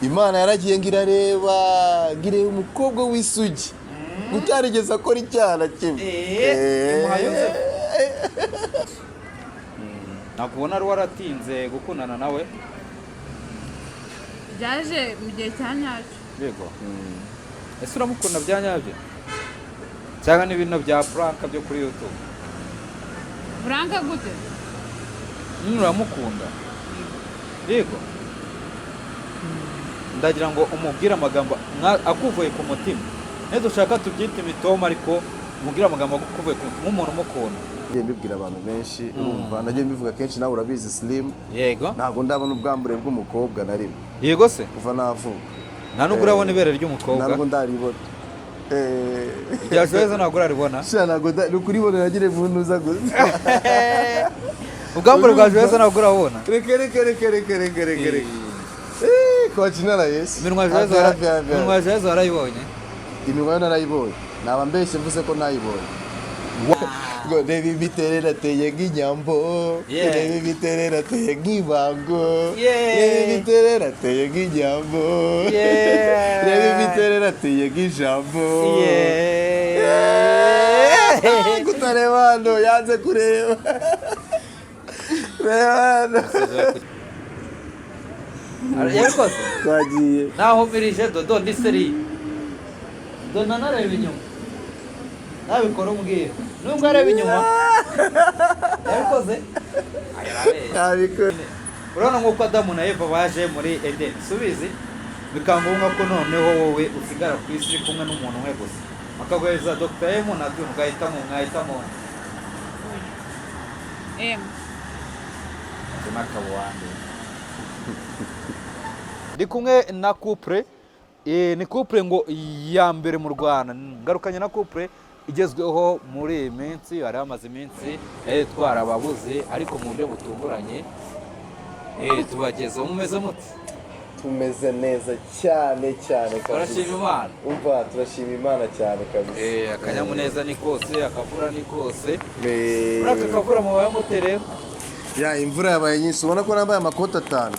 Imana yaragiye ngo irareba, ngo ireba umukobwa w'isugi utarigeze akora icyaha na kimwe. Imuha Yozefu. Ntabwo ubona ari waratinze gukundana nawe? Byaje mu gihe cya nyacyo. Yego. Ese uramukunda bya nyabyo cyangwa n'ibintu bya prank byo kuri YouTube? Prank gute? Nyine uramukunda? Yego. Ndagira ngo umubwire amagambo akuvuye ku mutima. Nidushaka tubyite imitoma, ariko umubwire amagambo akuvuye ku mutima nk'umuntu umukunda. Nagiye mbibwira abantu benshi, urumva, nagiye mbivuga kenshi, nawe urabizi, Slim. Yego. Ntabwo ndabona ubwambure bw'umukobwa na rimwe. Yego se. Kuva navuka. Nta nubwo urabona ibere ry'umukobwa? Ntabwo ndaribona. Rya Joyeuse ntabwo uraribona? Sha, ntabwo ni ukuribona nagire mu ntuza gusa. Ubwambure bwa Joyeuse ntabwo urabona? Reka, reka, reka, reka, reka, reka, reka. Kwa jina la Yesu. Iminwa ya Joyeuse Hafi, hafi, hafi, iminwa ya Joyeuse warayibonye? Iminwa yo narayibonye, naba mbeshye mvuze ko ntayibonye. Ngo reba imiterere ateye nk'inyambo. Reba imiterere ateye nk'ibango. Reba imiterere ateye nk'inyambo. Reba imiterere ateye nk'ijambo. Kutareba hano, yanze kureba, reba hano. Yabikoze. Twagiye. Nahumirije dodo, ndi seri dodo, nanareba inyuma, nabikora umbwira nubwo areba inyuma yabikoze. Ntabikora. Urabona nk'uko Adamu na Eva baje muri Edeni, subizi bikaba ngombwa ko noneho wowe usigara ku isi uri kumwe n'umuntu umwe gusa, bakaguhereza Dr M na Dun, ugahitamo, mwahitamo? M. N'akabuwande ndi kumwe na couple, ni couple ngo ya mbere mu Rwanda. Ngarukanye na couple igezweho muri iyi minsi. Bari bamaze iminsi twarababuze, ariko mu buryo butunguranye tubagezeho. Mumeze mute? Tumeze neza cyane cyane kabisa. Turashima Imana. Umva, turashima Imana cyane kabisa. Akanyamuneza ni kose, akavura ni kose. Muri aka kavura mubaye mute rero? Ya, imvura yabaye nyinshi, ubona ko nambaye amakoti atanu,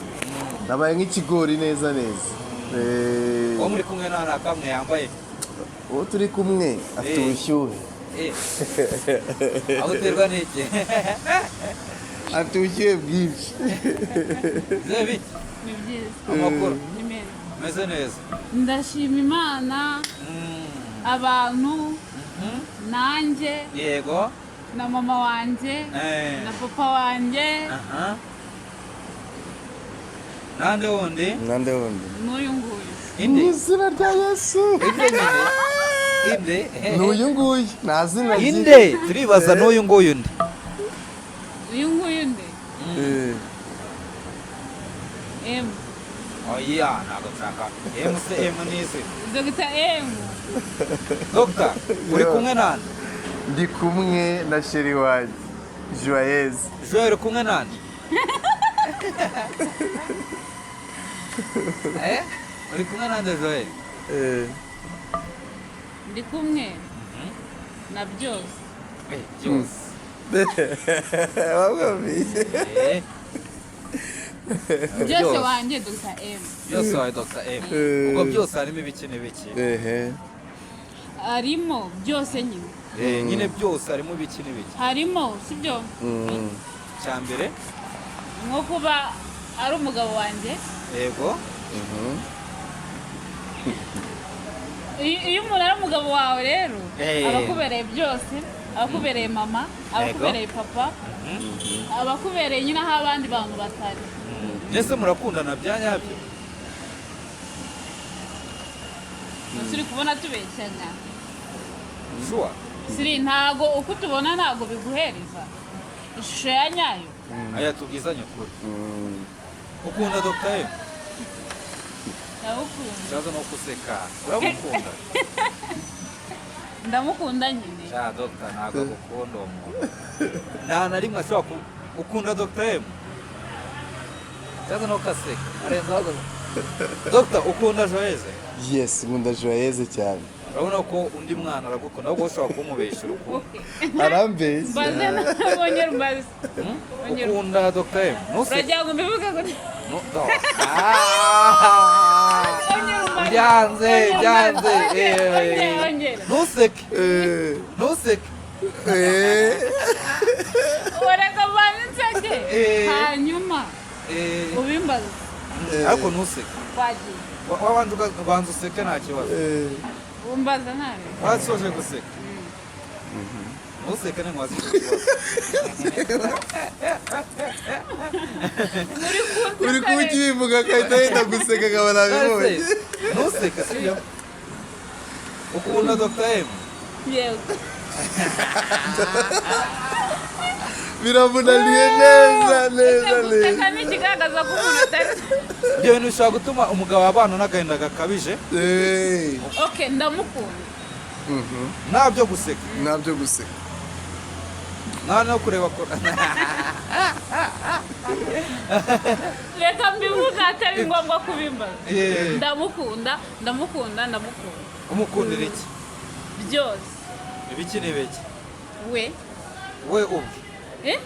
nabaye nk'ikigori neza neza. Uwo muri kumwe nta na kamwe yambaye? Uwo turi kumwe afite ubushyuhe. Aho uterwa n'iki? Afite ubushyuhe bwinshi. Ze biki? Ni byiza. Amakuru? Ni meza. Meze neza. Ndashima Imana, abantu, nanjye na mama wanjye na papa wanjye. Aha, nande wundi? Nande wundi? N'uyu nguyu. Inde? Mu izina rya Yesu. Inde nyine, inde? Ni uyu nguyu, nta zina rye. Inde turibaza, n'uyu nguyu nde? Uyu nguyu nde? M. Oya, ntabwo nshaka M se, M ni izina. Dr M. Dogita, uri kumwe nande? Ndi kumwe na chéri wanjye Joyeuse. Joel, uri kumwe nande? Uri kumwe nande, Joel? Ndi kumwe na byose. Byose? Wamwumvise? Byose wanjye, Dr M. Byose wawe, Dr M. Ubwo byose harimo ibiki n'ibiki? Ehe. Harimo byose nyine. Nyine byose harimo ibiki n'ibiki? Harimo, sibyo? Cya mbere? Nko kuba ari umugabo wanjye. Yego. Iyo umuntu ari umugabo wawe rero, aba akubereye byose, aba akubereye mama, aba akubereye papa, aba akubereye nyine aho abandi bantu batari. Mbese murakundana bya nyabyo? Turi kubona tubeshyanya? Sure? Siri, ntago uko utubona ntago biguhereza ishusho ya nyayo. Aya, tubwizanye ukuri, ukunda Dr M? Ndamukunda. Ikibazo ni uko useka. Uramukunda? Ndamukunda nyine. Ja, Dr ntabwo agukunda uwo muntu, nta na rimwe ashobora ku ukunda Dr M. Ikibazo ni uko aseka arenzaho. Dr, ukunda Joyeze? Yes, nkunda Joyeuse cyane. Urabona ko undi mwana aragukunda, ahubwo ushobora kumubesha urukundo. Arambeshya. Mbaze nabonye mbaze. Ongera. Ukunda Dr M? Ntuseke. Uragira ngo mbivuge ngo No, no. Ah! Byanze, byanze. Ongera, ongera. Ntuseke, ntuseke. Ureka mbanze nseke, hanyuma ubimbaze. Ariko ntuseke. Wagiye. Wabanza ubanza useke, nta kibazo. Umbaza ntabe. Wasoje guseka, ntuseke, ni icyo kibazo. Uri kukibivuga agahita yenda guseka, akaba nabibonye. Ese, ntuseke, sibyo? Ukunda Dr M? Yego. Biramunaniye neza neza. Ese guseka Neza. ni ikigaragaza ko umuntu atari Ibyo bintu bishobora gutuma umugabo abana n'agahinda gakabije. OK, ndamukunda. Nta byo guseka. Ntabyo guseka. Nta no kureba ko Reka mbivuga, atari ngombwa kubimbaza. Ndamukunda, ndamukunda, ndamukunda. Umukundira iki? Byose. Ibiki n'ibiki? We. We ubwe? Eh?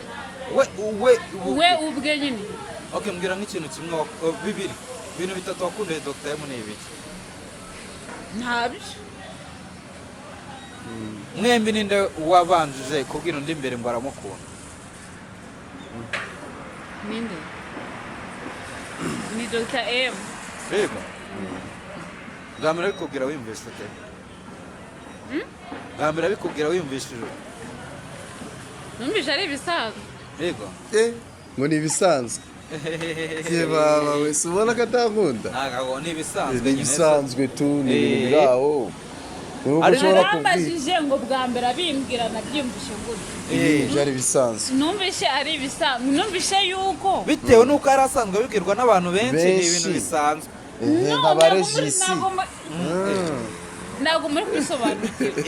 We we ubwe. We ubwe nyine. OK, mbwira nk'ikintu kimwe bibiri, ibintu bitatu wakundiye Dr M ni ibiki? Ntabyo. Mwembi ninde wabanjije kubwira undi mbere ngo aramukunda? Ninde? Ni Dr M. Reba, bwa mbere abikubwira wiyumvise ute? Bwa mbere abikubwira wiyumvishije ute? Numvise ari ibisanzwe. Yego. Ngo ni ibisanzwe. Ye baba we, si ubona ko atankunda? Ntabwo ni ibisanzwe. Ni Nyine. ibisanzwe tu, ni ibintu biri aho. Ni uko ushobora kubwira. Arambajije ngo bwa mbere abimbwira nabyiyumvishe gutya? Ibintu byari bisanzwe. Numvishe ari ibisanzwe, numvishe yuko Bitewe n'uko yari asanzwe abibwirwa n'abantu benshi, ni Benshi. ibintu bisanzwe. Ehe, No, nka ba ntabwo muri- Regis. Ntabwo muri kubisobanukirwa.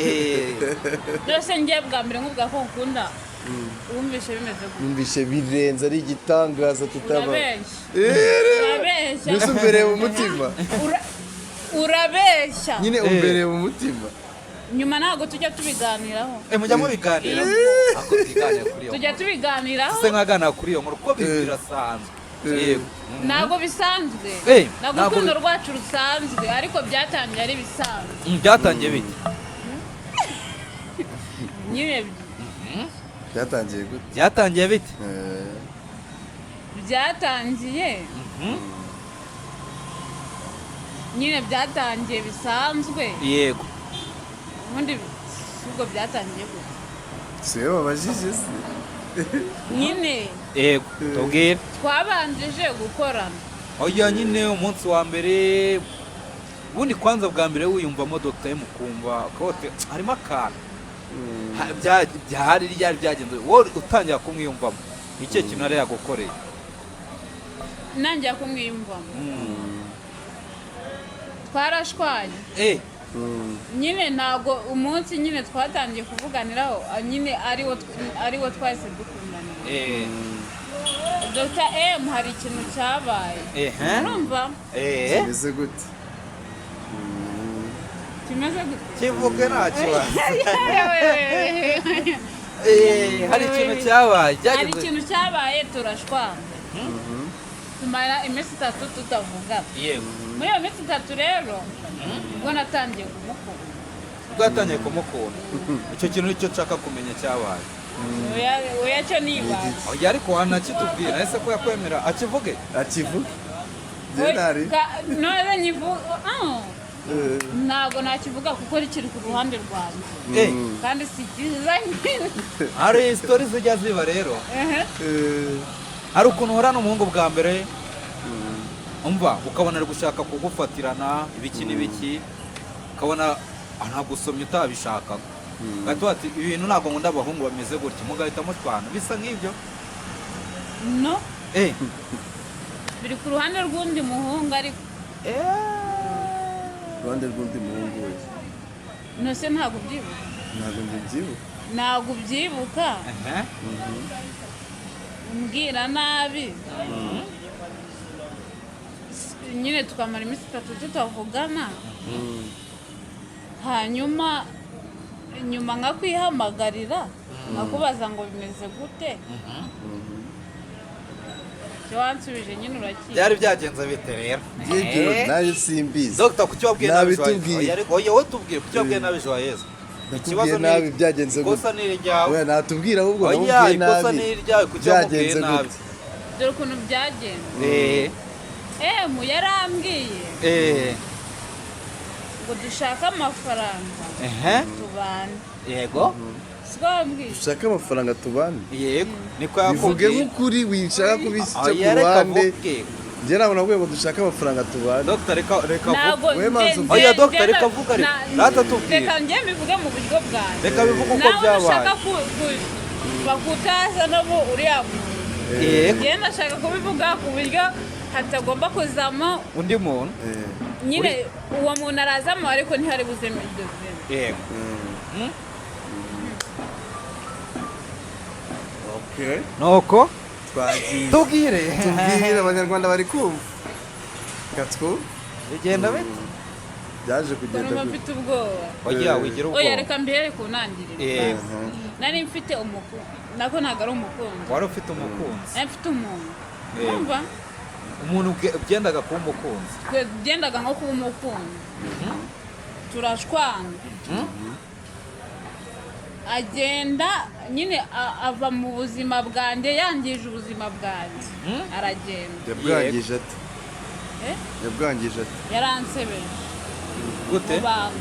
Byose ngiye bwa mbere nkubwira ko nkunda, wumvishe bimeze gutya? Numvishe birenze, ari igitangaza tutaba. Urabeshya. Reba. Urabeshya. Mbese umbereye mu mutima. Urabeshya. Nyine umbereye mu mutima. Nyuma ntabwo tujya tubiganiraho. Mujya mubiganira, ako tuganira kuri iyo Tujya nkuru. tubiganiraho. Se nkaganira kuri iyo nkuru kuko birasanzwe, yego. Ntabwo bisanzwe. Ntabwo Ntabwo urukundo rwacu rusanzwe, ariko byatangiye ari bisanzwe. Byatangiye bite? Nyine. Byatangiye gute? Byatangiye bite? Byatangiye nyine, byatangiye bisanzwe. Ubundi si ubwo byatangiye gute? Si we wabajije se? Nyine. Yego, tubwire. Twabanjije gukorana. Oya nyine, umunsi wa mbere, ubundi kwanza bwa mbere wiyumvamo Dr M, ukumva ukavuga uti, harimo akantu. Byari ryari byagenze wowe utangira kumwiyumvamo, ni ikihe kintu yari yagukoreye? Nanjye kumwiyumvamo, twarashwanye. Nyine ntabwo umunsi nyine twatangiye kuvuganiraho, nyine ariwo twahise dukundanira. Dr M, hari ikintu cyabaye. Urumva? Kimeze gute? Kimeze gute? Kivuge, nta kibazo. Hari ikintu cyabaye? Hari Byagenze ikintu cyabaye, turashwana, tumara iminsi 3 tutavugana. Muri iyo minsi 3 rero ubwo natangiye kumukunda. Bwatangiye kumukunda, icyo kintu nicyo nshaka kumenya cyabaye. Oya, oya, cyo ni ibanga. Oya, ariko wanakitubwira, ese ko yakwemera akivuge? Akivuga njye ntari. None nyivuga? Ntabwo nakivuga kuko kiri ku ruhande rwanjye. Kandi si cyiza nyine. Hari story zijya ziba rero. Hari ukuntu uhura n'umuhungu bwa mbere, umva, ukabona ari gushaka kugufatirana ibiki n'ibiki, ukabona anagusomye utabishaka, ugahita uvuga ati ibintu ntabwo nkunda abahungu bameze gutya, mugahita mushwana, bisa nk'ibyo. No. Biri ku ruhande rw'undi muhungu, ariko Uruhande rw'undi muhungu we? Ntose ntabwo ubyibuka? Ntabwo ndibyibuka. Ntabwo ubyibuka? Umbwira nabi nyine, tukamara iminsi 3 tutavugana, hanyuma nyuma nkakwihamagarira, nkakubaza ngo bimeze gute. Icyo wansubije nyine urakizi. Byari byagenze bite rero? By'ibyo Eh? naje simbizi. Dr, kuki wabwiye nabi Joyeuse? Nabitubwiye. Oya, ariko oya, wowe tubwire kuki wabwiye nabi Joyeuse? Nakubwiye nabi byagenze gute? Ikosa ni iryawe. Oya, natubwira ahubwo Oya, namubwiye ikosa nabi. ni iryawe, kuki wamubwiye Byagenze nabi? gute? Dore ukuntu byagenze. Emu yarambwiye ngo dushake amafaranga tubane. Yego. Siko wambwiye? Dushake amafaranga tubane. Yego, niko Bivuge yakubwiye. nk'ukuri, wishaka kubishyira ku Oya, reka ruhande. avuge. Njye ntabwo nakubwiye ngo dushake amafaranga tubane. Dr, reka reka Ntabwo avuge. Wowe manzi uvuge. Oya, Dr, reka avuge ariko. Rata tubwire. Reka njye mbivuge mu buryo bwanjye. Reka bivuge uko Nawe byabaye. ushaka bakutaza no mu uriya muntu. Yego. Njye ndashaka kubivuga ku buryo hatagomba kuzamo undi muntu. Nyine uwo muntu arazamo, ariko ntihari buzemo iryo zina. Yego. Okay. Nuko Twagiye. tubwire. Tubwire abanyarwanda bari kumva. Gatwo Bigenda bite? byaje kugenda Urumva gute? mfite ubwoba. Oya, wigira Oya, ubwoba. reka mbihere ku ntangiriro. Yego. Nari mfite umukunzi, nako ntabwo ari umukunzi. Wari ufite umukunzi. Nari mfite umuntu. Yego. Urumva? Umuntu byendaga kuba umukunzi. Twe byendaga nko kuba umukunzi, turashwana, agenda nyine ava mu buzima bwanjye, yangije ubuzima bwanjye, aragenda. Yabwangije ate? Eh? Yabwangije ate? Yaransebeje Gute? mu bantu,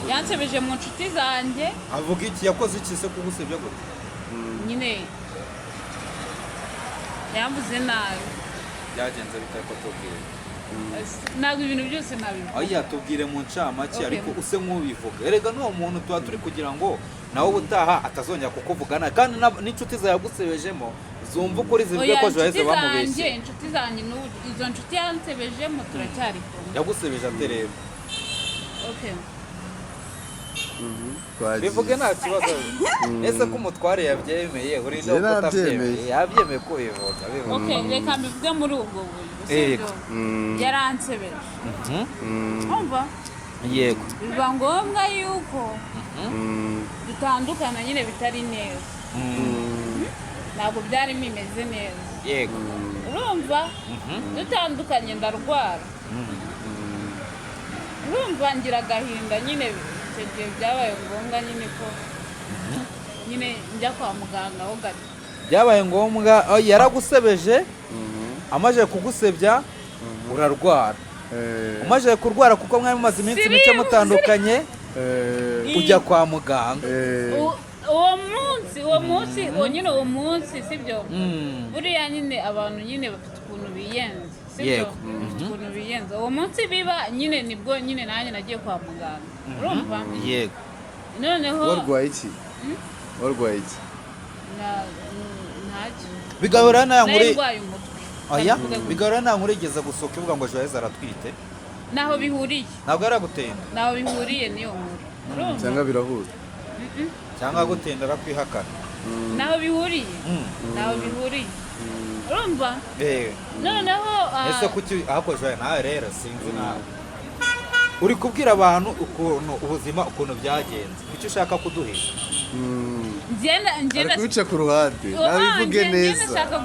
yansebeje mu nshuti zanjye. Avuga iki? Yakoze iki se kugusebya gute? Nyine yamvuze nabi. Byagenze bite ko tubwire? Ntabwo ibintu byose nabivuga. Oya, tubwire mu ncamake. Okay. Ariko use nk'ubivuga, erega n'uwo muntu tuba turi kugira ngo nawe ubutaha atazongera kukuvugana, kandi n'inshuti zawe yagusebejemo zumva ukuri, zivuge Oya, ko Joyeuse inshuti zanjye, bamubeshye. inshuti zanjye n'ubu izo nshuti yansebejemo turacyari kumwe. Yagusebeje ate rero? Okay. Twagiye. Bivuge nta kibazo. Ese ko umutware yabyemeye, uri Njye no kutabyemeye? nabyemeye. Yabyemeye ko ubivuga, bivuga. Okay, reka mbivuge muri ubwo buryo, Yego. sibyo? Yaransebeje, umva, Yego. biba ngombwa yuko dutandukana nyine bitari neza, ntabwo byari bimeze neza. Yego. Urumva, dutandukanye ndarwara, urumva ngira agahinda nyine. Icyo gihe byabaye ngombwa nyine ko nyine njya kwa muganga ho gato. Byabaye ngombwa, oh, yaragusebeje, amaze kugusebya urarwara. Umaze kurwara, kuko mwari mumaze iminsi mike mutandukanye, ujya kwa muganga. Uwo munsi uwo nyine, uwo munsi, sibyo? Buriya nyine abantu nyine bafite ukuntu biyenza, sibyo? Yego. Bafite ukuntu biyenza. Uwo munsi biba nyine, nibwo nyine nanjye nagiye kwa muganga, urumva? Yego. Noneho Warwaye iki? Warwaye iki? Ntacyo. Bigahura nta nkuru. Nari ndwaye umutwe. Oya. Ndavuga gutya. Bigahura nta nkuru igeze gusohoka ivuga ngo Joyeuse aratwite. Naho bihuriye. Ntabwo yaragutenda. Naho bihuriye n'iyo nkuru, urumva? Cyangwa birahura? Cyangwa agutenda arakwihakana. Naho bihuriye, naho bihuriye, urumva? Noneho Ese kuki ahako Joyeuse nawe rero sinzi, nawe uri kubwira abantu ukuntu ubuzima ukuntu byagenze, kuki ushaka kuduhisha? Ngenda Ari ngenda kubica ku ruhande. Oh, Nabivuge ngenda neza. nshaka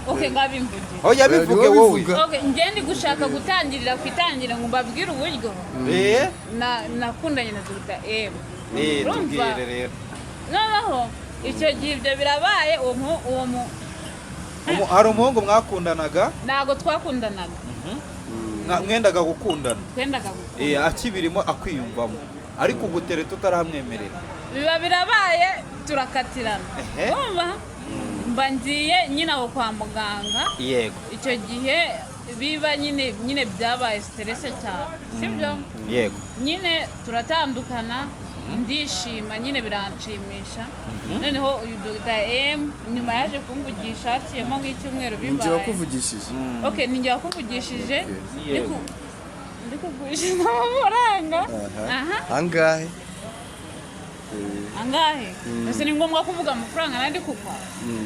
okay, ngabimvuge. Oya, bivuge Niwe wowe. bivuga. Okay, ngenda gushaka gutangirira ku itangiriro ngo mbabwire uburyo nakundanye na Dr. M. Urumva? Tubwire rero. Noneho icyo gihe ibyo birabaye, uwo mu Hari umuhungu mwakundanaga? Ntabwo twakundanaga. Mwendaga gukundana. Twendaga gukundana. Akibirimo akwiyumvamo, ariko ugutereta utarahamwemerera. Biba birabaye, turakatirana. Urumva, mba ngiye nyine aho kwa muganga. Yego. Icyo gihe biba nyine byabaye stress cyane, sibyo? Yego. Nyine turatandukana, ndishima nyine, biranshimisha. Noneho uyu Dr. M nyuma yaje kumvugisha haciyemo nk'icyumweru Ninjye bibaye. wakuvugishije. Okay, ninjye wakuvugishije. Yego. Ndi kugurisha amafaranga. Aha. Angahe? Angahe? Ese ni ngombwa kuvuga amafaranga nandi kugwa?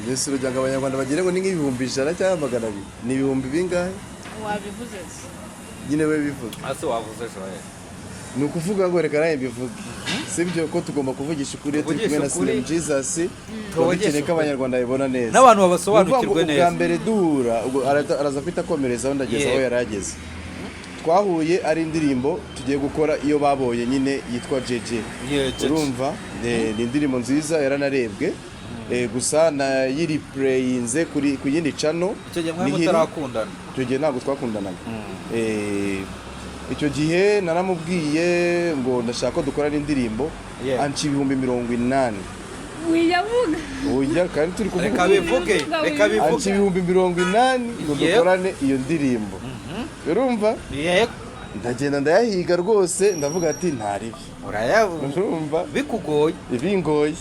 Mbese urugero ngo abanyarwanda bagire ngo ni nk'ibihumbi 100 cyangwa 200, ni ibihumbi bingahe? Wabivuze se? Nyine we bivuga. Ase wavuze, Joel. Ni ukuvuga ngo reka nawe mbivuge. Sibyo ko tugomba kuvugisha ukuri iyo turi kumwe na Tuvugishe ukuri. Slim Jesus, tuba Tuvugishe dukeneye ko ukuri. Abanyarwanda babibona neza N'abantu Ni ukuvuga babasobanukirwe ngo ubwa neza. mbere duhura, ubwo araza kwita akomerezaho, ndageza aho Yego. yari ageze. Twahuye ari indirimbo tugiye gukora, iyo babonye nyine yitwa JJ. Yeah, JJ. Urumva, ni indirimbo nziza, yaranarebwe. Gusa nayiripureyinze kuri ku yindi channel. Icyo gihe mwari Niho iri. mutarakundana? Icyo gihe ntabwo twakundanaga. Icyo gihe naramubwiye ngo ndashaka ko dukorana indirimbo, anca 80,000. Wiyavuga. Oya, kandi turi kuvuga. Reka bivuge, reka Anca bivuge. 80,000 ngo dukorane iyo ndirimbo, urumva? Yego. Ndagenda ndayahiga rwose, ndavuga ati ntaribi. Urayavuga. Urumva? Bikugoye. Ibingoye.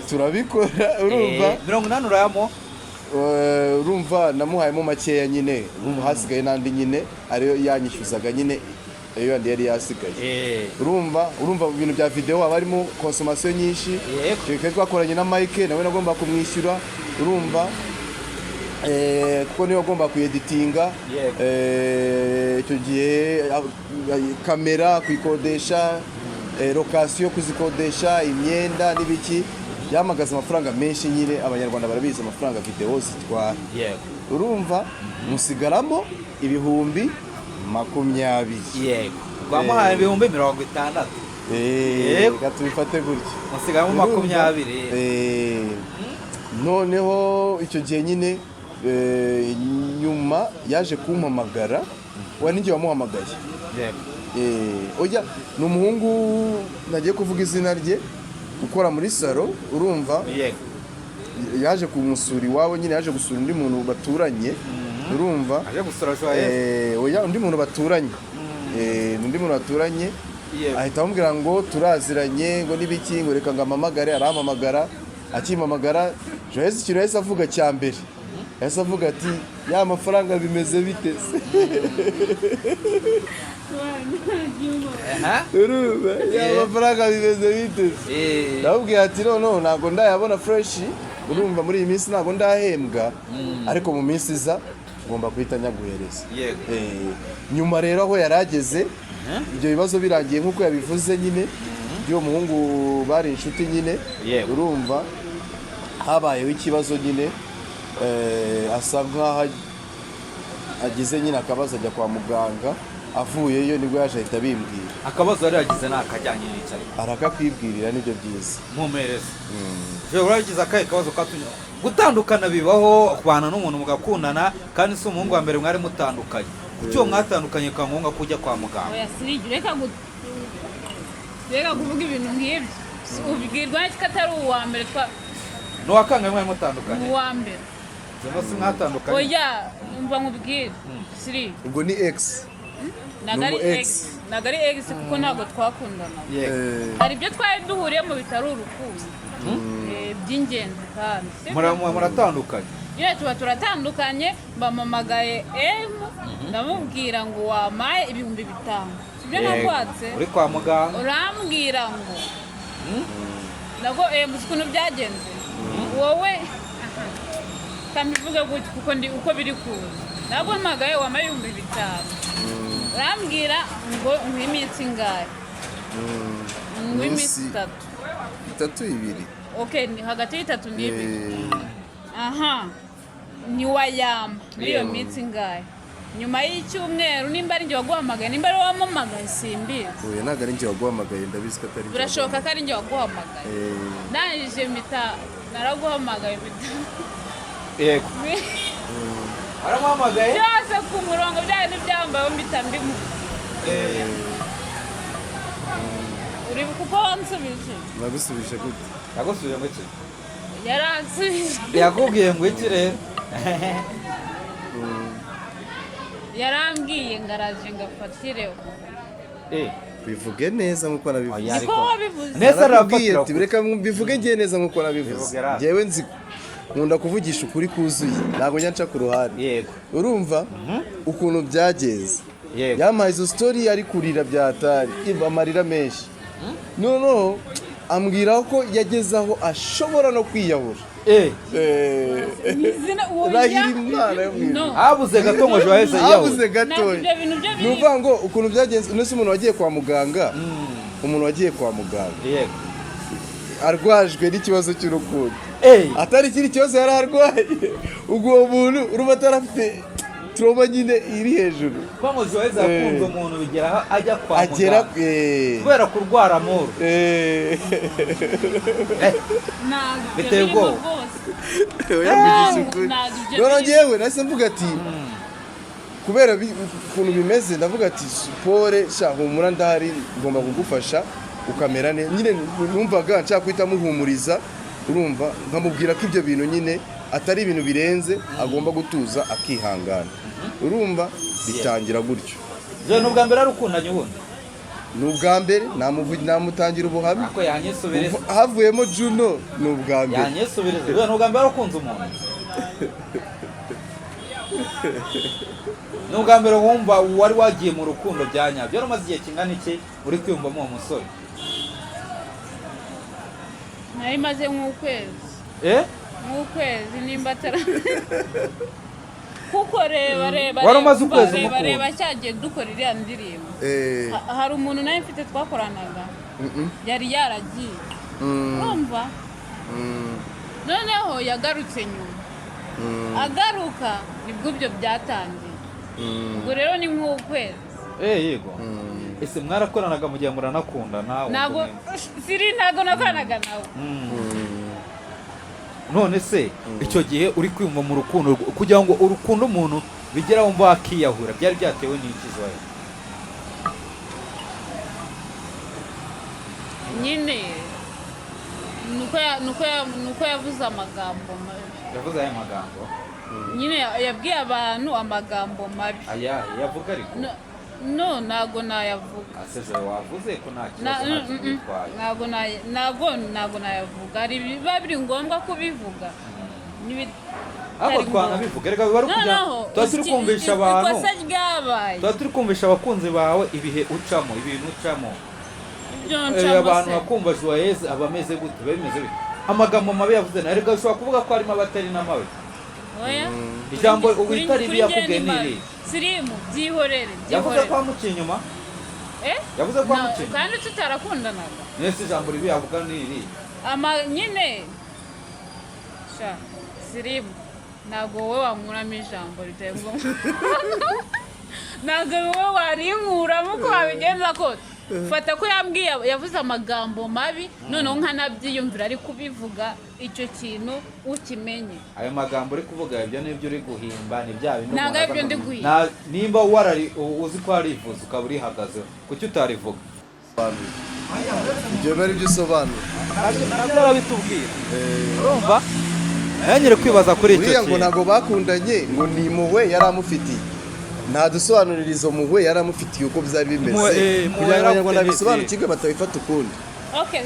Turabikora, urumva? 80 urayamo. Urumva namuhayemo makeya nyine, urumva hasigaye n'andi nyine ariyo yanyishyuzaga nyine, ayo yandi yari yasigaye. Urumva mu bintu bya video haba harimo consommation nyinshi. Icyo gihe twakoranye na Mike, nawe nagomba kumwishyura, urumva? Kuko niwe agomba kuyeditinga. Icyo gihe kamera kuyikodesha, location kuzikodesha, imyenda n'ibiki, yamagaza amafaranga menshi nyine. Abanyarwanda barabizi amafaranga video zitwara. Urumva musigaramo 20,000. Yego, rwamuhaye 60,000. Reka tubifate gutya. Musigaramo Urumva? 20. Noneho icyo gihe nyine, nyuma yaje kumpamagara, wa ninjye wamuhamagaye. Oya, ni umuhungu nagiye kuvuga izina rye, ukora muri salon, urumva? Yego. Yaje kumusura iwabo nyine, yaje gusura undi muntu baturanye, urumva? Aje gusura Joyeuse? Oya, undi muntu baturanye. Undi muntu baturanye. Ahita amubwira ngo turaziranye, ngo n'ibiki, ngo reka ngo ampamagare. Arampamagara. Akimpamagara, Joyeuse, ikintu yahise avuga cya mbere, yahise avuga ati: "Ya mafaranga bimeze bite se?" Aha. Urumva? "Ya mafaranga bimeze bite se?" Ndamubwira ati: "Noneho ntabwo ndayabona fresh, urumva muri iyi minsi ntabwo ndahembwa, ariko mu minsi iza ngomba guhita nyaguhereza." Nyuma rero aho yari ageze, ibyo bibazo birangiye nk'uko yabivuze nyine by'uwo muhungu bari inshuti nyine, urumva habayeho ikibazo nyine, asa nk'aho agize nyine akabazo, ajya kwa muganga. Avuyeyo nibwo yaje ahita abimbwira. Akabazo yari yagize ni akajyanye n'icyo ariko. Arakakwibwirira, nibyo byiza. Mpumereze, ushobora uragize akahe kabazo katumye gutandukana? Bibaho kubana n'umuntu mugakundana, kandi si umuhungu wa mbere mwari mutandukanye. Kuki uwo mwatandukanye bikaba ngombwa ko ujya kwa muganga? Oya sirigi, reka kuvuga ibintu nk'ibyo. Ubwirwa n'iki ko atari uwa mbere twa Ni uwa kangahe mwari mutandukanye? Uwa mbere. Zino si mwatandukanye? Oya, umva nkubwire siri. Ubwo ni ex. Ntabwo ari Ni umu ex, ntabwo ari ex, kuko ntabwo twakundanaga. Hari ibyo twari duhuriyemo bitari urukundo, by'ingenzi kandi, sibyo? Muratandukanye. Nyine tuba turatandukanye, bampamagaye emu, ndamubwira ngo wampaye 5,000, sibyo? Nakwatse. Uri kwa muganga. Urambwira ngo nabwo gusa ukuntu byagenze wowe, aha, kambivuge gutya kuko ndi uko biri kuza. Ntabwo mpamagaye wampaye 5,000, urambwira ngo nguhe iminsi ingahe? Nguhe iminsi Iminsi- 3. 3, 2. Okay, ni hagati y'itatu n'ibiri. Aha ntiwayamba muri iyo minsi ingahe? Nyuma y'icyumweru, nimba ari njye waguhamagaye, nimba ari wowe wampamagaye, simbizi. Oya, ntabwo ari njye waguhamagaye, ndabizi ko atari njye. Birashoboka ko ari njye waguhamagaye. Ndangije mpita naraguhamagaye, mpita Yego, waramuhamagaye. Byose ku murongo, byari n'ibyambayeho, mpita mbimu uribuka uko wansubije? Nagusubije gute? Yagusubije ngo iki? Yaransubije. Yakubwiye ngo iki rero? Yarambwiye ngo araje ngo afatireho. Bivuge neza nk'uko nabivuze. Oya, Niko ariko- wabivuze. Neza. Narakubwiye Arafatira ati reka mbivuge ngiye neza nk'uko nabivuze. Bivuge rata. Njyewe nzi nkunda kuvugisha ukuri kuzuye, ntabwo njya nca ku ruhande. Urumva ukuntu byagenze? Yampaye izo story ari kurira byatari amarira menshi, noneho ambwira ko yageze aho ashobora no kwiyahura. Izina uwo Rahira Imana yo mu ijuru. No. Habuze gato ngo Joyeux Habuze yiyahure. Ntabwo gatoya. ibyo bintu byo Ni biri ukuvuga ngo ukuntu byagenze, uno si umuntu wagiye kwa muganga. Umuntu wagiye kwa muganga Yego. Arwajwe n'ikibazo cy'urukundo, Eh, atari ikindi kibazo yari arwaye, ubwo uwo muntu urumva atarafite trauma nyine iri hejuru. Kuba ngo Joyeux yakunze umuntu bigera aho ajya kwa Agera muganga kubera kurwara amour. Ntabwo ibyo Biteye birimo ubwoba. rwose. Yavugisha ukuri. Ntabwo ibyo Noneho birimo. njyewe nahise mvuga ati kubera ukuntu bimeze, ndavuga ati pole sha, humura, ndahari, ngomba kugufasha ukamera neza. Nyine numvaga nshaka guhita muhumuriza, urumva, nkamubwira ko ibyo bintu nyine atari ibintu birenze, agomba gutuza akihangana. Urumva bitangira gutyo. Joyeux, ni ubwa mbere ari ukundanye ubundi? Ni ubwa mbere, namutangira ubuhamya. Ako yanyisubiriza. Havuyemo Juno, ni ubwa mbere. Yanyisubiriza. Joyeux, ni ubwa mbere ari ukunze umuntu? Ni ubwa mbere wumva wari wagiye mu rukundo bya nyabyo? Wari umaze igihe kingana iki uri kwiyumvamo uwo musore? Nari maze nk'ukwezi. Eh. Nk'ukwezi nimba atari, kuko reba, reba, Wari umaze reba, ukwezi reba, umukunda? Reba, cyagiye dukora iriya ndirimbo, hari umuntu nawe mfite twakoranaga, yari yaragiye, urumva, noneho yagarutse nyuma, agaruka nibwo ibyo byatangiye. Ubwo rero ni nk'ukwezi. Eh, yego. Ese mwarakoranaga mu gihe muranakundana? Ntabwo siri, ntabwo nakoranaga nawe. None se icyo gihe uri kwiyumva mu rukundo, kugira ngo urukundo umuntu bigera wumva wakiyahura, byari byatewe n'iki, Joyeux? Nyine nuko yavuze amagambo mabi. Yavuze aya magambo? Nyine yabwiye abantu amagambo mabi. Aya yavuga ariko? No, ntabwo nayavuga. Ase Joyeux, wavuze ko nta kibazo, nta kintu bitwaye. Ntabwo nayavuga. Hari biba biri ngombwa kubivuga Ariko n'ibitari ngombwa. twanabivuga reka, biba ari ukugira Noneho tuba turi kumvisha abantu, ikosa ryabaye, tuba turi kumvisha abakunzi bawe ibihe ucamo, ibintu ucamo. Ibyo Eh, ncamo abantu se? bakumva Joyeux aba ameze gute, biba bimeze bite, amagambo mabi yavuze nawe reka ushobora kuvuga ko harimo abatari n'amabi. Oya. Ijambo Kuri wita ribi njye yakubwiye ni ni mabi. iri? Sirimu, byihorere. Yavuze ko Byihorere. wamuciye inyuma? Eh. Yavuze ko wamuciye inyuma? Kandi tutarakundanaga. Nese ijambo ribi yavuga ni iri? Ama nyine sha Sirimu, ntabwo wowe wankuramo ijambo riteye ngombwa, ntabwo wowe warinkuramo uko wabigenza kose. Fata ko yambwiye, yavuze amagambo mabi, noneho nkanabyiyumvira ari kubivuga, icyo kintu ukimenye. Ayo magambo uri kuvuga, ibyo nibyo uri guhimba, ni bya bindi Ntabwo umuntu aribyo aza ndi guhimba. Nimba warari uzi ko warivuze ukaba urihagazeho, kuki utarivuga? Ibyo biba ari byo usobanura. Nabyo arabitubwira. Urumva yanyere kwibaza kuri icyo Uriya ngo kintu. ntabwo bakundanye, ngo ni impuhwe yari amufitiye. Ntadusobanurira izo mpuhwe yari amufitiye uko byari bimeze, Impuhwe kugira ngo yari Abanyarwanda amufitiye. bisobanukirwe, batabifata ukundi. Okay,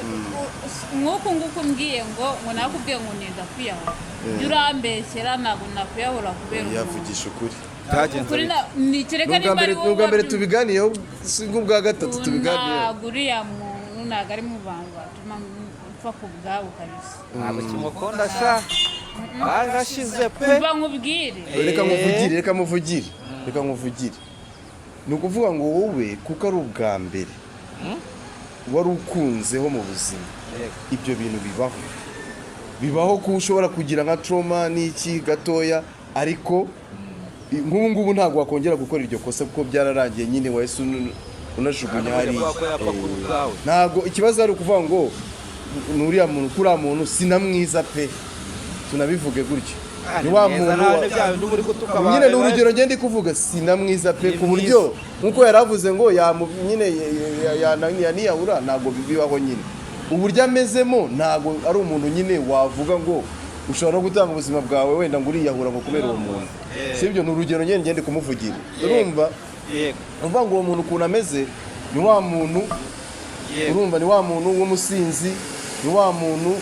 nk'uku nguku mbwiye ngo nakubwiye ngo nenda kwiyahura, jya urambeshyera, ntabwo nakwiyahura kubera umuntu. Yavugisha ukuri. Byagenze Kuri bite? ni kereka Ni ubwa nimba mbere, ari ni wowe ubwa mbere wabyumva. tubiganiyeho, si nk'ubwa gatatu tubiganiyeho. Ntabwo uriya muntu, ntabwo ari mu bantu batuma mpfa ku bwabo kabisa. Ntabwo kimukunda sha, barashize pe. Mva nkubwire. Reka muvugire, reka muvugire, reka muvugire. Ni ukuvuga ngo wowe, kuko ari ubwa mbere wari ukunzeho mu buzima, ibyo bintu bibaho, bibaho ko ushobora kugira nka trauma n'iki gatoya, ariko nk'ubu ngubu ntabwo wakongera gukora iryo kosa kuko byararangiye nyine, wahise unajugunya hariya. Ko yapfa kuri ubwawe. Ntabwo ikibazo ari ukuvuga ngo ni uriya muntu, kuri uriya muntu si na mwiza pe, tunabivuge gutyo, ni wa muntu nyine, ni urugero ngenda ndi kuvuga, si na mwiza pe, Ni ku buryo nk'uko yari avuze ngo nyine yaniyahura, ntabwo bibaho nyine. Uburyo amezemo, ntabwo ari umuntu nyine wavuga ngo ushobora no gutanga ubuzima bwawe wenda ngo uriyahura ngo kubera uwo muntu. Sibyo, ni urugero nyine ngende kumuvugira, urumva? Yego. Uvuga ngo uwo muntu ukuntu ameze ni wa muntu, urumva, ni wa muntu w'umusinzi, ni wa muntu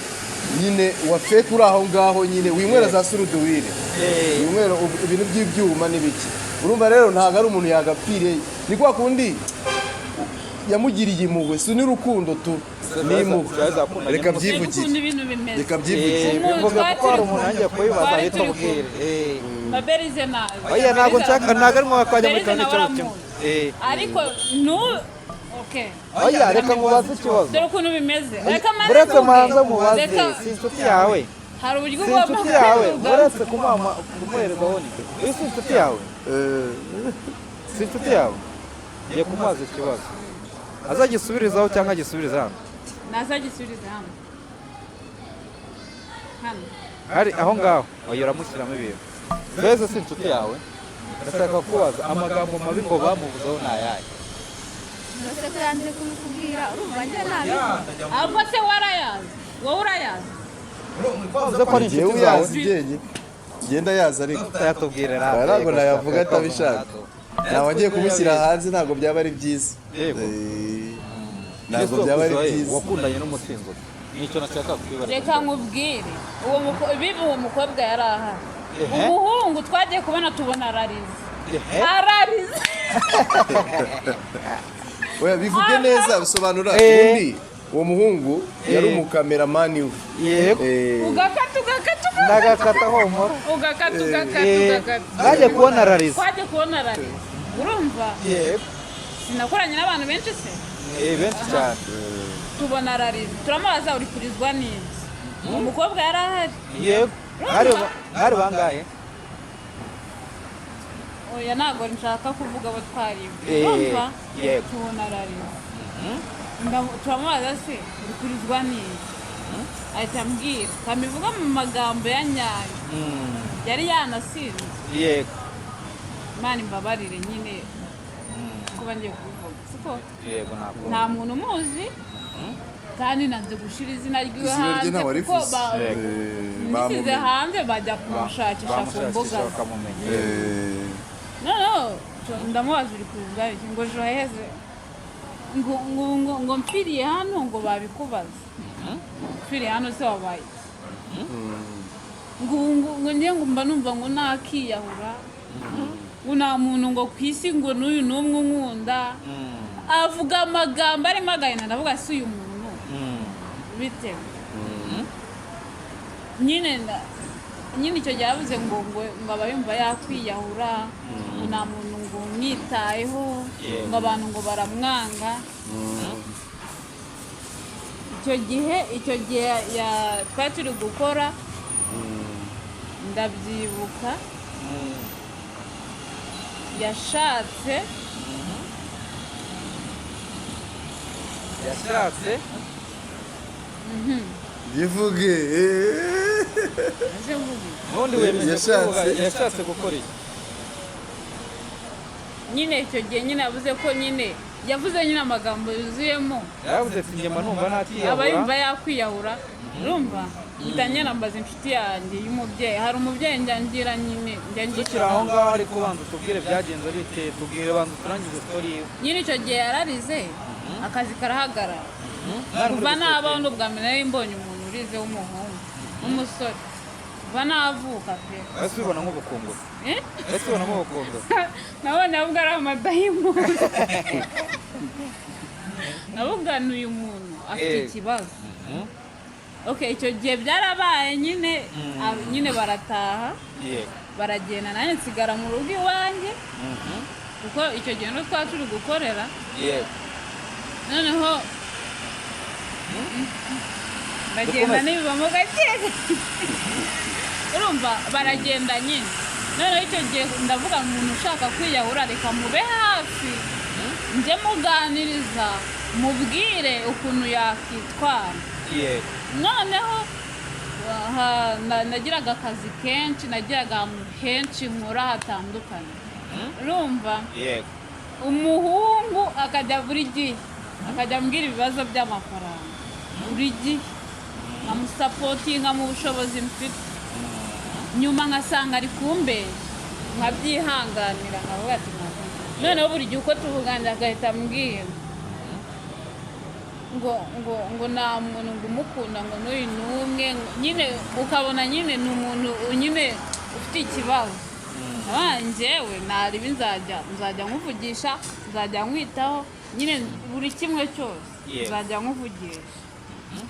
nyine wa fake uri aho ngaho nyine winywera za suruduwire, winywera ibintu by'ibyuma n'ibiki. Urumva rero ntabwo ari umuntu yagapfiriye, ni kwa kundi yamugiriye impuhwe, si n'urukundo tu, ni impuhwe. Reka Reba byivugire. ukuntu ibintu bimeze. Reka byivugire. Umuntu Bivuga twari kuko hari turi umuntu kumwe. nanjye kubibaza Twari ahita turi ubwire. Baberize nabi. Oya, ntabwo nshaka, ntabwo ari ngombwa ko wajya muri Baberize kandi nawe ikibazo kimwe. uramuzi. Ariko nu okay. Okay. Oya, reka nkubaze ikibazo. Dore ukuntu bimeze, reka manze Uretse mvuge. manza mubaze, Reka- si inshuti yawe? Hari uburyo Si ugomba inshuti yawe? kubivuga. Uretse kumuha, kumuhereza ni uyu, si inshuti yawe? Si inshuti yawe? Ngiye kumubaza ikibazo, azagisubirizaho cyangwa agisubirize hano? Nazagisubize hano hano. Hari aho ngaho. Oya, uramushyiramo ibintu. Mbese si inshuti yawe? Ndashaka kubaza, amagambo mabi ngo bamuvuzeho ni ayahe? Ese ko yanze kubikubwira, urumva njye nabivuga? Ahubwo se warayazi? Wowe urayazi? Bavuze ko ari Njyewe inshuti zawe. uyazi njyenyine, ngenda yazi ariko Utayatubwire. Aya ntabwo nayavuga atabishaka. Ntabwo agiye kumushyira hanze, ntabwo byaba ari byiza. Yego. Ntabwo byaba ari byiza. Wakundanye n'umusinzi, nicyo nashaka kwibariza. Reka nkubwire, biba uwo mukobwa yari ahari. Ehe. Umuhungu twagiye kubona tubona ararize. Ehe. Ararize. Oya, bivuge neza, bisobanura. Ubundi uwo muhungu yari umukameramani we. Yego. Ugakata, ugakata, ugakata. Ndagakata, humura. Ugakata, ugakata, ugakata. Mwagiye kubona ararize. Twagiye kubona ararize, urumva? Yego. Sinakoranye n'abantu benshi se? Benshi cyane. Tubona ararize, turamubaza uri kurizwa n'iki? Uwo mukobwa yari ahari. Yego, mwari bangahe? Oya, ntabwo nshaka kuvuga abo twariwe. Urumva? Yego. Tubona ararize. Turamubaza se uri kurizwa n'iki? Ahita ambwira, kamivuga mu magambo ya nyayo, yari yanasinze. Yego. Imana imbabarire nyine kuba ngiye kubivuga, siko? Yego, ntabwo. Nta muntu umuzi, kandi nanze gushyira izina ryiwe Izina rye hanze ntawe kuko arivuze. ndisize Bamumenye. hanze bajya kumushakisha ku mbuga. Bamushakisha bakamumenya. Noneho ndamubaza uri kurizwa iki? Ngo joheze, ngo mpfiriye hano ngo babikubaza, mpfiriye hano se wabaye iki? Ngo njye ngo mba numva ngo nakiyahura, ngo nta muntu ngo ku isi ngo n'uyu n'umwe unkunda. Avuga amagambo arimo agahinda, ndavuga si uyu muntu bitewe nyine nyine icyo gihe yavuze ngo aba yumva yakwiyahura, ngo nta muntu ngo umwitayeho, ngo abantu ngo baramwanga. Icyo gihe twari turi gukora, ndabyibuka, yashatse Yashatse. Bivuge. Ese mvuge? Ubundi wemeje Yashatse. kuvuga, yashatse gukora iki? Nyine icyo gihe nyine yavuze ko nyine yavuze nyine amagambo yuzuyemo. Yaravuze ati njye mba numva Aba nakiyahura. yumva yakwiyahura, urumva? Mpita mbaza inshuti yanjye y'umubyeyi, hari umubyeyi njya ngira nyine njya Tukiri ngira. aho ngaho, ariko banza utubwire byagenze bite, tubwire, banza uturangize story yiwe. Nyine icyo gihe yararize, akazi karahagarara. Mwari muri Kuva nabaho sosiyete. n'ubwa mbere nari mbonye umuntu urize w'umuhungu, w'umusore, kuva navuka pe. Ese ubibona nk'ubukunguzi? Eh? Ese ubibona nk'ubukunguzi? Nabonye ahubwo ari amadayimoni, navuga ni uyu muntu afite ikibazo. Okay, icyo gihe byarabaye nyine, nyine barataha, baragenda, nanjye nsigara mu rugo iwanjye kuko icyo gihe no twari turi gukorera. Noneho bagenda Dukomeze. n'ibibamo gake gake, urumva? Baragenda nyine. Noneho icyo gihe ndavuga umuntu ushaka kwiyahura reka mube hafi, njye muganiriza, mubwire ukuntu yakwitwara. Noneho nagiraga akazi kenshi, nagiraga ahantu henshi nkora hatandukanye, urumva? Yego. Umuhungu akajya buri gihe akajya ambwira ibibazo by'amafaranga buri gihe, nkamusupportinga mu bushobozi mfite, nyuma nkasanga ari kumbeshya, nkabyihanganira, nkavuga ati "Ntabwo." Noneho buri gihe uko tuvuganira agahita ambwira ngo nta muntu ngo umukunda, ngo n'uyu n'umwe, nyine ukabona nyine ni umuntu nyine ufite ikibazo. Njyewe naribi nzajya nkuvugisha, nzajya nkwitaho nyine buri kimwe cyose, nzajya nkuvugisha.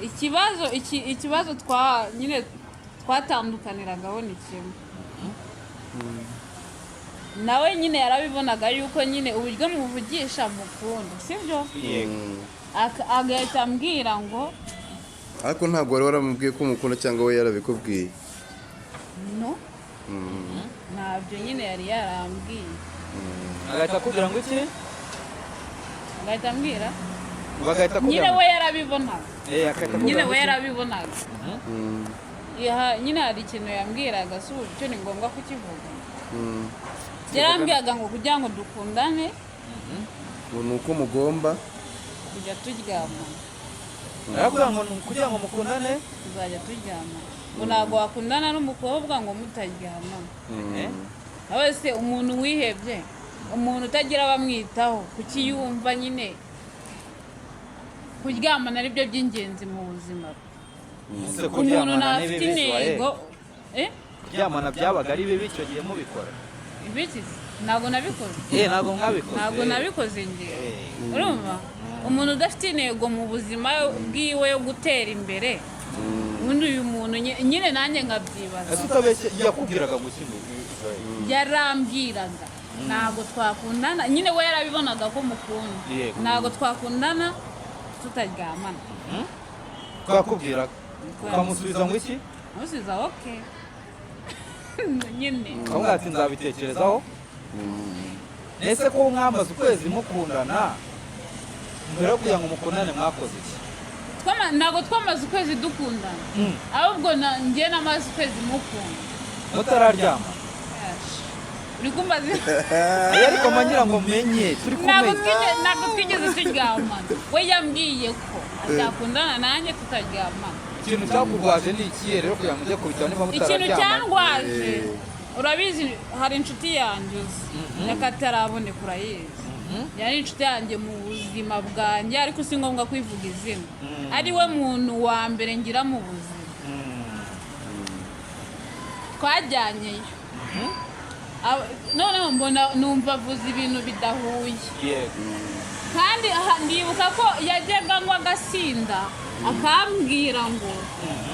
Ikibazo iki, ikibazo twa nyine twatandukaniragaho ni kimwe. Nawe nyine yarabibonaga yuko nyine uburyo muvugisha mukunda, sibyo? Yego. Agahita ambwira ngo Ariko ntabwo wari waramubwiye ko umukunda, cyangwa we yarabikubwiye? No, ntabyo nyine yari yarambwiye. Agahita akubwira ngo iki? Agahita ambwira Ngo agahita akubwira nyine ngo we yarabibonaga. Agahita Nyine akubwira ngo we iki? yarabibonaga. Nyine hari ikintu yambwiraga, si ubu cyo ni ngombwa kukivuga. Yarambwiraga ngo kugira ngo dukundane Ngo ni uko mugomba kujya turyamana. Arakubwira ngo kugira ngo mukundane Tuzajya turyamana, ngo ntabwo wakundana n'umukobwa ngo mutaryamana. Nawe se umuntu wihebye, umuntu utagira abamwitaho, kuki yumva nyine kuryamana ari byo by'ingenzi mu buzima bwe? Ese Umuntu kuryamana ni ntafite bibi, Joye? intego. Kuryamana byabaga ari bibi icyo gihe mubikora? Ibiki se? Ntabwo nabikoze. Ntabwo mwabikoze. Ntabwo nabikoze njyewe. Urumva umuntu udafite intego mu buzima bwiwe yo gutera imbere, ubundi uyu muntu nyine nanjye nkabyibaza. Ese utabeshye, yakubwiraga ngo iki, ngo Joye? Yarambwiraga ntabwo twakundana, nyine we yarabibonaga ko mukunda. Ntabwo twakundana tutaryamana. Twakubwiraga ukamusubiza ngo iki? Musubiza okay nyine. Ukamubwira ati nzabitekerezaho. Ese ko mwamaze ukwezi mukundana, mbere yo kugira ngo mukundane mwakoze iki? Ntabwo twamaze ukwezi dukundana, ahubwo njye namaze ukwezi mukunda. Mutararyama? Uri kumbaza? Ayo, ariko mba ngira ngo menye turi Ntabwo kumenya. Ntabwo twigeze turyamana. We yambwiye ko atakundana nanjye tutaryamana. Ikintu cyakurwaje ni ikihe rero kugira ngo ujye kubitaba niba Ikintu mutararyamana? cyandwaje, urabizi, hari inshuti yanjye uzi y'akataraboneka, urayizi, yari inshuti yanjye mu buzima bwanjye, ariko si ngombwa kwivuga izina, ari we muntu wa mbere ngira mu buzima. Twajyanyeyo. Noneho mbona numva avuze ibintu bidahuye. Kandi aha ndibuka ko yajyaga ngo agasinda akambwira ngo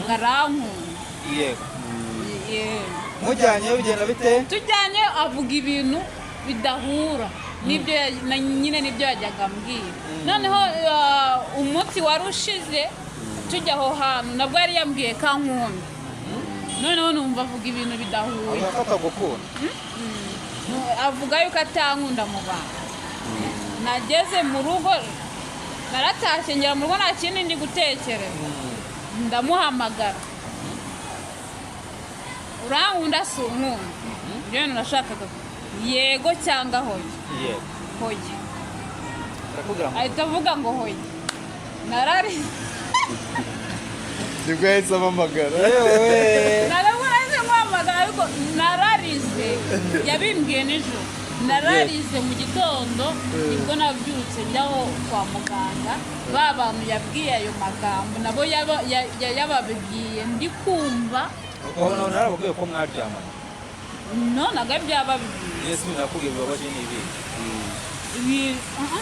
ngarankunda. Yeah. Mujyanye bigenda bite? Tujyanye avuga ibintu bidahura nibyo nyine nibyo yajyaga ambwira. Noneho umunsi wari ushize tujya aho hantu, nabwo yari yambwiye ko ankunda, noneho numva avuga ibintu bidahuye. Avuga ko atagukunda? Avuga yuko atankunda mu bantu. Nageze mu rugo, naratashye ngera mu rugo nta kindi ndi gutekereza, ndamuhamagara: urankunda, si unkunda? Ibyo bintu nashakaga, yego cyangwa hoya. Hoya. Arakubwira ngo Ahita avuga ngo hoya. Narari Nibwo yahise amamagara. Yewe. Ntabwo nahise nkuhamagara, ariko nararize. Yabimbwiye nijoro, nararize. Mu gitondo nibwo nabyutse njyaho kwa muganga, ba bantu yabwiye ayo magambo nabo yababwiye ndi kumva. Ubwo narababwiye ko mwaryamanye? No, ntabwo ari byababwiye. Yesu, nakubwiye bibabaje ni ibi? Aha,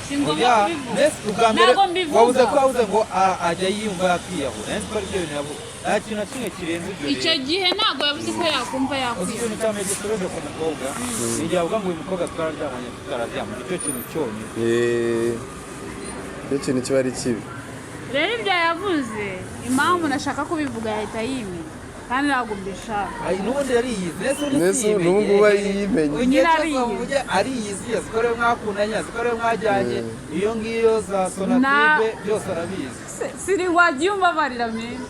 si ngombwa Oya, kubivuga. mbese ubwa mbere Ntabwo mbivuga. wabuze ko wabuze ngo ajya yiyumva yakiyahura. Nzi ko ari byo bintu yavuze, nta kintu na kimwe kirenze ibyo. Icyo Rero gihe ntabwo yavuze ko yakumva uzi yakwiyahura. ikintu cya mbere gisebeje ku mukobwa ni igihe avuga ngo uyu mukobwa twararyamanye tutararyamanye. Icyo kintu cyonyine. Icyo kintu kiba ari kibi. Rero ibyo yavuze, impamvu nashaka kubivuga, yahita yimenya kandi ntabwo mbishaka. Ay, n'ubundi yariyizi. Mbese ubundi Mbese siyimenye. n'ubu ngubu ariyimenye. Igihe Nyine cyose ariyizi. wavuge ariyizi, azi ko ariwe mwakundanye, azi ko ariwe mwajyanye iyo ngiyo za Sonatube, byose arabizi. Siri, wagiye umbabarira meza.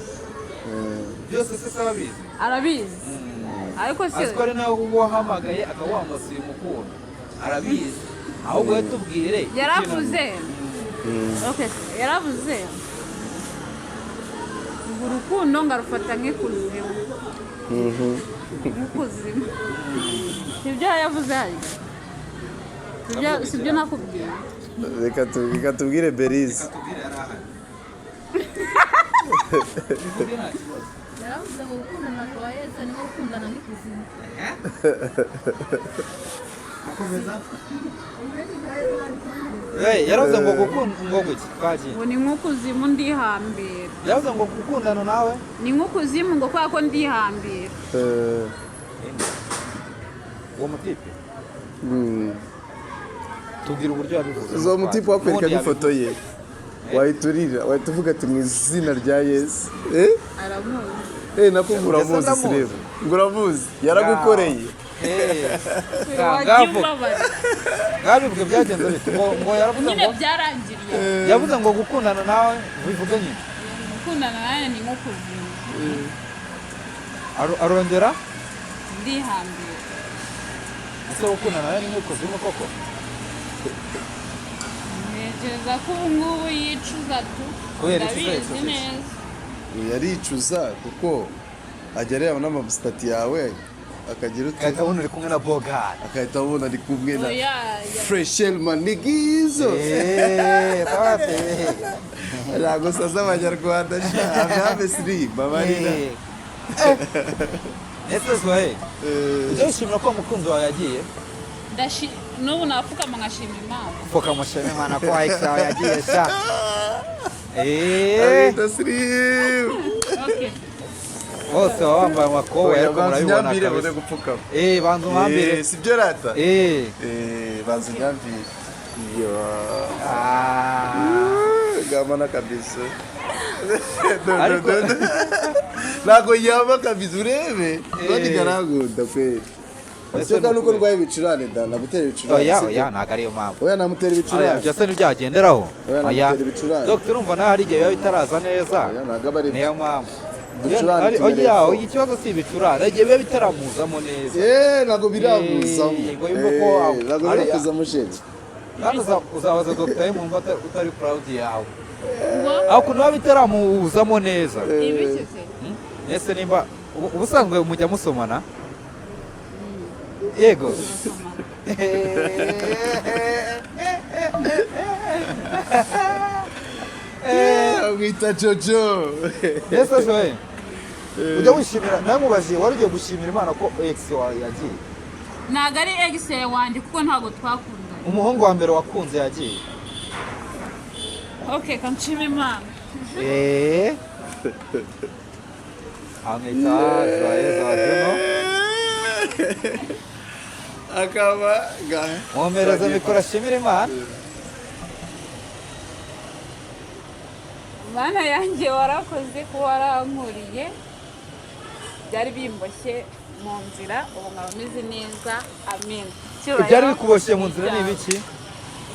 Byose se arabizi? Arabizi, ariko si Azi ko ari nawe wahamagaye akaba wamusuye umukunda, arabizi. Ahubwo we tubwire Yaravuze, okay, yaravuze ngo urukundo ngarufata nk'ikuzimu, nk'ikuzimu. Sibyo yavuze hariya? Sibyo nakubwiye? Reka tubwire Berize. Tubwire, yari ahari. Bivuge, nta kibazo. Yaravuze ngo gukundana kwa Yesu ni nko gukundana n'ikuzimu. Komeza. Yaravuze ngo gukunda ngo guki twagiye. Ngo ni nk'ukuzimu, ndihambira. Yaravuze ngo gukundana nawe Ni nk'ukuzimu, ngo kubera ko ndihambira. Uwo mutipe. Tubwira uburyo yabivuze. Uzo mutipe wakwereka Ubundi n'ifoto ye, wahita urira, wahita uvuga ati: "Mu izina rya Yesu." Eh. Aramuzi. Eh, nako ngo uramuzi. Ndamuzi. Sireva, ngo uramuzi, yaragukoreye. Eh, Wagiye ngavuga. umbabara. Ngabivuge, byagenze bite? Ngo yaravuze Nyine ngo byarangiriye. Yavuze ngo gukundana nawe, bivuge nyine. Gukundana nawe ni nko kuzimu. Arongera Ndihambira. Ese gukundana nawe ni nk'ikuzimu koko? Ntekereza ko ubu ngubu yicuza tu. Kubera iki se Ndabizi yicuza iki? neza. Yaricuza kuko ajya areba n'amasitati yawe, akagira uti Agahita abona uri kumwe na Bogari. Agahita abona ari kumwe na Oya, ya. Freshel Manigizo. Eh, bate. Ntabwo saza abanyarwanda sha, have siri babarira. Ese Zoe, ujya wishimira ko umukunzi wawe yagiye? N'ubu napfukama nkashima Imana. Pfuka mushime Imana ko ex wawe yagiye sha. Eh, Ahita siri. Okay. Bose baba bambaye amakoboyi, ariko Banza murabibona unyambire kabisa. ubone gupfukama. Eh, banza umwambire. Eh, sibyo rata? Eh. Eh, banza unyambire. Yo. Ah. Gamana kabisa. Ntabwo yaba kabisa, urebe. None karagunda kweli. Ese Ese kandi uko ni ndwaye ibicurane da, nagutera ibicurane. Oya, Sibyo? oya, ntabwo ariyo mpamvu. Oya, namutera Oya, ibicurane. ibyo se ntibyagenderaho. Oya, Oya. namutera ibicurane. Dr, urumva nawe hari igihe biba bitaraza neza. Oya, ntabwo aba ari Niyo mpamvu. Uducurane tumereye Oya, fo. oya, ikibazo si ibicurane, igihe biba bitaramuzamo neza. Eh, ntabwo biramuzamo. Eh, ngo yumve ko Eh, ntabwo birakuzamo sheri. Kandi uzabaza Dr. M wumva utari proud yawe. Ngo Aho ukuntu biba bitaramuzamo neza. Ibiki se? Ese nimba ubusanzwe mujya musomana? Yego. Turasomana. Eh, amwita Jojo. Ese Zoe, ujya wishimira? Namubaje, wari ugiye gushimira Imana ko ex wawe yagiye. Ntabwo ari ex wanjye kuko ntabwo twakundanye. Umuhungu wa mbere wakunze yagiye. Okay, kanshima Imana. Eh. Amwita Joyeuse Juno. Akaba ga. Mwomereza mikoro ashimira Imana. Mana yanjye, warakoze kuba warankuriye byari bimboshye mu nzira, ubu nkaba meze neza, amen. Cyubahiro Ibyari bikuboshye mu nzira ni ibiki?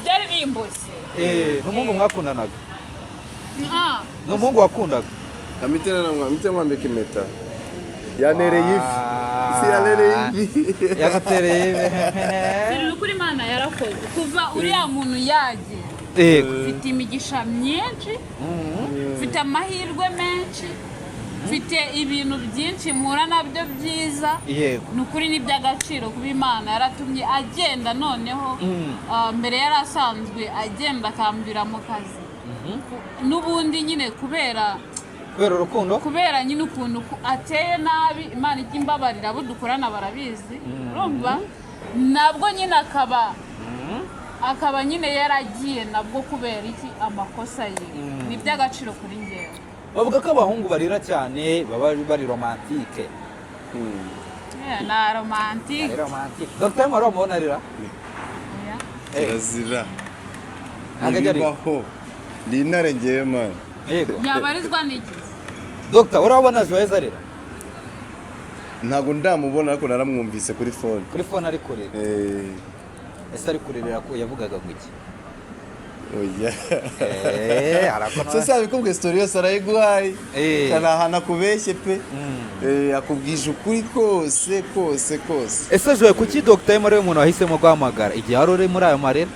Byari bimboshye. Eh, n'umuhungu mwakundanaga? Ah. Ni umuhungu wakundaga? Amitera namwa, amitera mwambika impeta. Yanereye ivi. Si yanereye ivi. Yagutereye ivi. Turi ukuri, Imana yarakoze kuva uriya muntu yagiye. Yego. Mfite imigisha myinshi, mfite amahirwe menshi, mfite ibintu byinshi mpura nabyo byiza. Ni ukuri ni iby'agaciro kuba Imana yaratumye agenda noneho. Mbere yari asanzwe agenda akambwira mu kazi. N'ubundi nyine kubera Kubera urukundo. Kubera nyine ukuntu ateye nabi, Imana ijya imbabarira, abo dukorana barabizi. Urumva nabwo nyine akaba nyine yaragiye nabwo kubera iki? Amakosa ye. Ni iby'agaciro kuri njyewe. Bavuga ko abahungu barira cyane baba bari romantique. Yeah, na romantique. Ari romantique. Dr. Mwari wamubona arira? Oya. Kirazira. Ntabwo ajya arira. Ntibibaho. Ndi intare ngewe, man. Yego. Yabarizwa n'iki? Dr, urabona Joyeuse arira? Ntabwo ndamubona, ariko naramwumvise kuri phone. Kuri phone ari kurira? Eh. Ese ari kuririra ko yavugaga ngo iki? Oya. Eh, arakona. Sasa abikubwiye, story yose arayiguhaye. Eh. Kana ahantu akubeshye pe. Eh, akubwije ukuri kose kose kose. Ese Joye, kuki Dr. M ariwe muntu wahisemo guhamagara igihe wari uri muri ayo marira?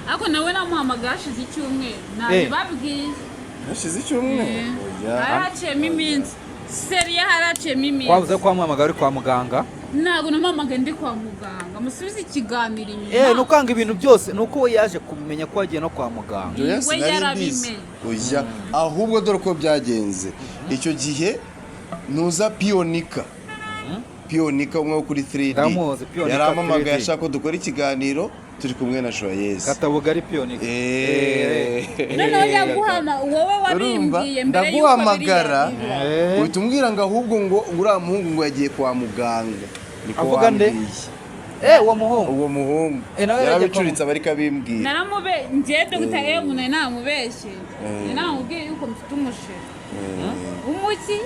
Ariko nawe namuhamagaye hashize icyumweru, nabibabwiye. Hashize icyumweru? Oya. Hari haciyemo iminsi, sérieux, hari haciyemo iminsi. Twavuze ko wamuhamagaye uri kwa muganga. Ntabwo namuhamagaye ndi kwa muganga, musubize ikiganiro inyuma. Eh, ni ukwanga ibintu byose, ni uko we yaje kumenya ko wagiye no kwa muganga. Oya, We sinari mbizi. yarabimenye. Oya, ahubwo dore uko byagenze. Icyo gihe nuza Pionika. Pionika umwe wo kuri 3D. Ndamuzi, Pionika. Yarampamagaye 3D. ashaka ko dukora ikiganiro turi kumwe na Joyeuse. Katabugari Pionika. Eh. Noneho yaguhama wowe Urumva, wabimbwiye mbere y'uko ndaguhamagara biriya biba. uhita umbwira ngo ahubwo ngo uriya muhungu ngo yagiye kwa muganga. Niko Avuga nde? wambwiye. Uwo muhungu. Uwo muhungu Nawe yaragiye yarabicuritse, aba ariko abimbwira. Naramube njye Dr. M nari namubeshye, nari namubwiye yuko mfite umuchéri umuki.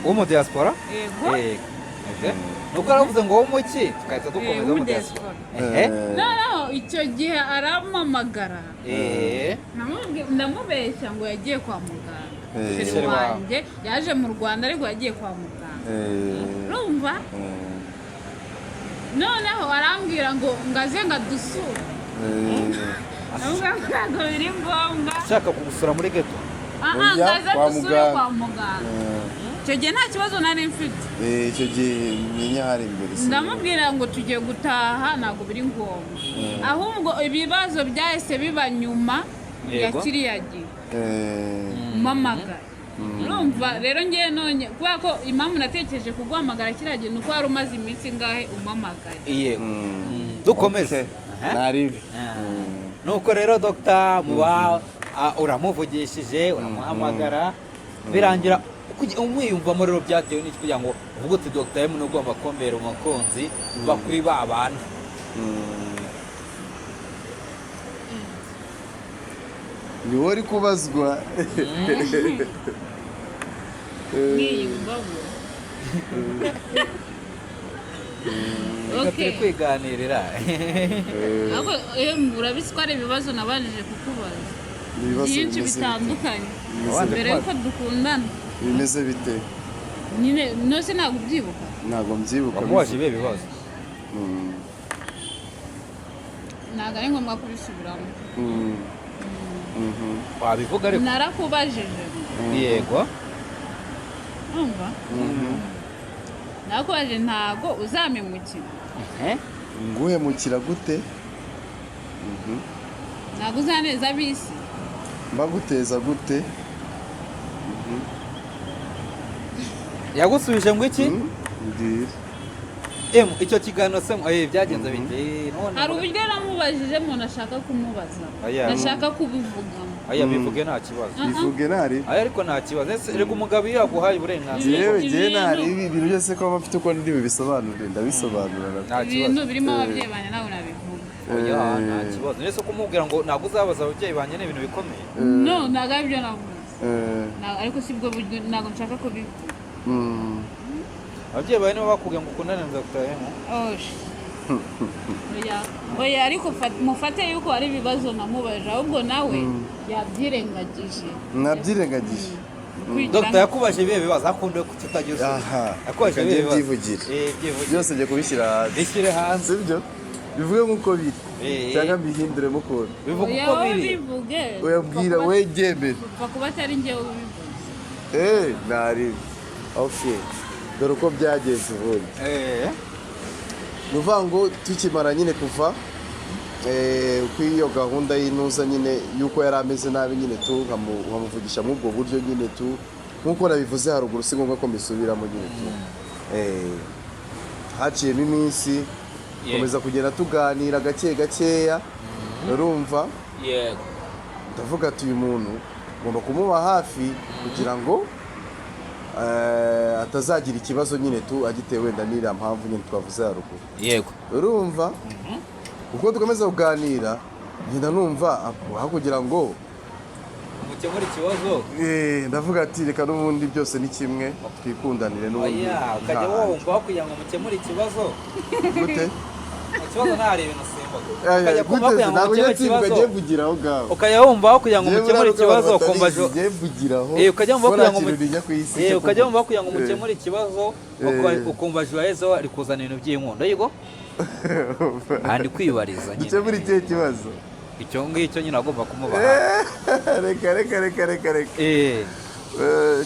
Wo mu diaspora. Yego. Ehe. Nuko aravuze ngo wo muki, tugahita dukomeza wo mu mu diaspora. diaspora. Ehe. Noneho icyo gihe arampamagara, ndamubeshya ngo yagiye kwa muganga. Chéri Chéri wawe. wanjye yaje mu Rwanda, ariko yagiye kwa muganga, urumva? Noneho arambwira ngo ngaze ngadusure. Ndamubwira ngo ntabwo biri ngombwa. Ashaka kugusura muri ghetto? Aha. Oya, Ngaze kwa dusure muganga. kwa muganga. Icyo gihe nta kibazo nari mfite. Icyo gihe menya hari imbere si- Ndamubwira ngo tugiye gutaha, ntabwo biri ngombwa. Ahubwo ibibazo byahise biba nyuma ya kiriya gihe mpamagara. Urumva rero, ngewe none kubera ko impamvu natekereje kuguhamagara kiriya gihe ni uko wari umaze iminsi ingahe umpamagaye. Yego, dukomeze. Okay. Naribi. Nuko rero dogita muba uramuvugishije, uramuhamagara, birangira umwiyumvamo. Rero byatewe n'iki kugira ngo uvuge uti Dr. M ugomba kumbera umukunzi, uva kuri ba bandi? Ni wowe uri kubazwa. Mwiyumvamo. Reka turi kwiganirira. Ariko urabizi ko ari ibibazo nabanje kukubaza Ibibazo byinshi bimeze bite? bitandukanye Bimeze mbere yuko dukundana. Bimeze bite? Nyine nose ntabwo ubyibuka? Ntabwo mbyibuka. Wamubaje ibihe bibazo? Ntabwo ari ngombwa kubisubiramo. Wabivuga ariko. Narakubajije. Yego. Urumva, narakubajije, ntabwo uzamemukira? Eh? Nguhemukira gute? Ntabwo uzaneza ab'isi? Mbaguteza gute? Yagusubije ngo iki? Mbwira. Icyo kiganiro se byagenze bite? None Hari uburyo namubajije umuntu ashaka kumubaza. Oya. Ndashaka kubivugamo. Aya, bivuge, nta kibazo. Ah. Bivuge ntari. Aya, ariko nta kibazo. Ese rega umugabo iyo yaguhaye uburenganzira Jewe jewe ntari Ibintu- ibi bintu byose ko mba mfite uko ndi bubisobanure, ndabisobanura. Nta kibazo. Ibintu birimo ababyeyi banjye ntabwo nabivuga. Oya, nta kibazo. Ese kumubwira ngo ntabwo uzabaza ababyeyi banjye ni ibintu bikomeye? No, ntabwo ari byo navuze. Ariko si bwo buryo, ntabwo nshaka kubivuga. Ababyeyi bawe nibo bakubwiye ngo ukundane na Dr. M? Osh. Oya, oya, ariko mufate yuko hari ibibazo namubajije, ahubwo nawe yabyirengagije. Nabyirengagije. Kwigira Dr. yakubaje ibihe bibazo akunda kutagira usubiza? Aha. Yakubaje Reka ibihe njye bibazo? mbyivugire. Byivugire. Byose njye kubishyira hanze. Bishyire hanze. Sibyo, bivuge nk'uko biri cyangwa mbihinduremo ukuntu? Bivuga Oya, uko wowe biri. bivuge. Oya, bwira we, ryemere. Upfa kuba atari njyewe ubivuze. Ntari okay. Dore uko byagenze ubundi. Ni ukuvuga ngo tukimara nyine kuva kuri iyo gahunda y'intuza nyine y'uko yari ameze nabi nyine tu, nkamuvugisha muri ubwo buryo nyine tu, nk'uko nabivuze haruguru, si ngombwa ko mbisubiramo nyine tu. Haciyemo iminsi, komeza kugenda tuganira gake gakeya, urumva? Yego. Ndavuga ati uyu muntu ngomba kumuba hafi kugira ngo atazagira ikibazo nyine tu, agitewe wenda n'iriya mpamvu nyine twavuze haruguru. Urumva, uko dukomeza kuganira ngenda numva aho kugira ngo Mukemure ikibazo. Ndavuga ati reka n'ubundi byose ni kimwe, twikundanire n'ubundi. Oya, ukajya wumva aho kugira ngo mukemure ikibazo. Gute? Ikibazo ntari ibintu simba. Aya, Ukajya kumva gute kugira ngo ntabwo mukemure njya nsimbuka, ikibazo. ngiye mvugira aho ngaho. Ukajya wumva aho kugira ngo Njyewe mukemure buriya nuko ikibazo abantu ukumva batabizi, ngiye mvugiraho ukajya wumva ko kugira nta ngo kintu nijya ku isi cyo ukajya kuvuga. wumva kugira ngo mukemure ikibazo, ukumva Joyeuse ari kuzana ibintu by'inkundo yego. Aha ndi kwibariza nyine. Dukemure ikihe kibazo? Icyo ngicyo nyine agomba kumuba hafi. Reka reka reka reka reka.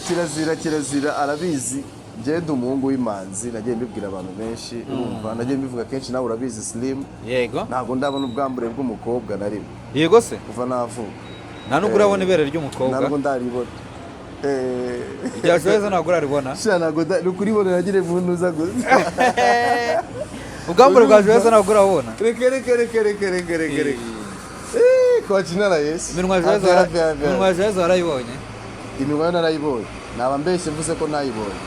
Kirazira, kirazira, arabizi. Njyewe ndi umuhungu w'imanzi, nagiye mbibwira abantu benshi, urumva, nagiye mbivuga kenshi, nawe urabizi Slim. Yego. Ntabwo ndabona ubwambure bw'umukobwa na rimwe Yego se. kuva navuka. Nta nubwo urabona ibere ry'umukobwa? Ntabwo ndaribona. Irya Joyeuse ntabwo uraribona? Sha, ntabwo ni ukuribona nagire mu ntuza gusa. Ubwambure bwa Joyeuse ntabwo urabona? Reka reka reka reka reka reka reka. Kwa jina la Yesu. Iminwa Joyeuse Ave, ave, ave, iminwa Joyeuse warayibonye? Iminwa yo narayibonye, naba mbeshye mvuze ko ntayibonye.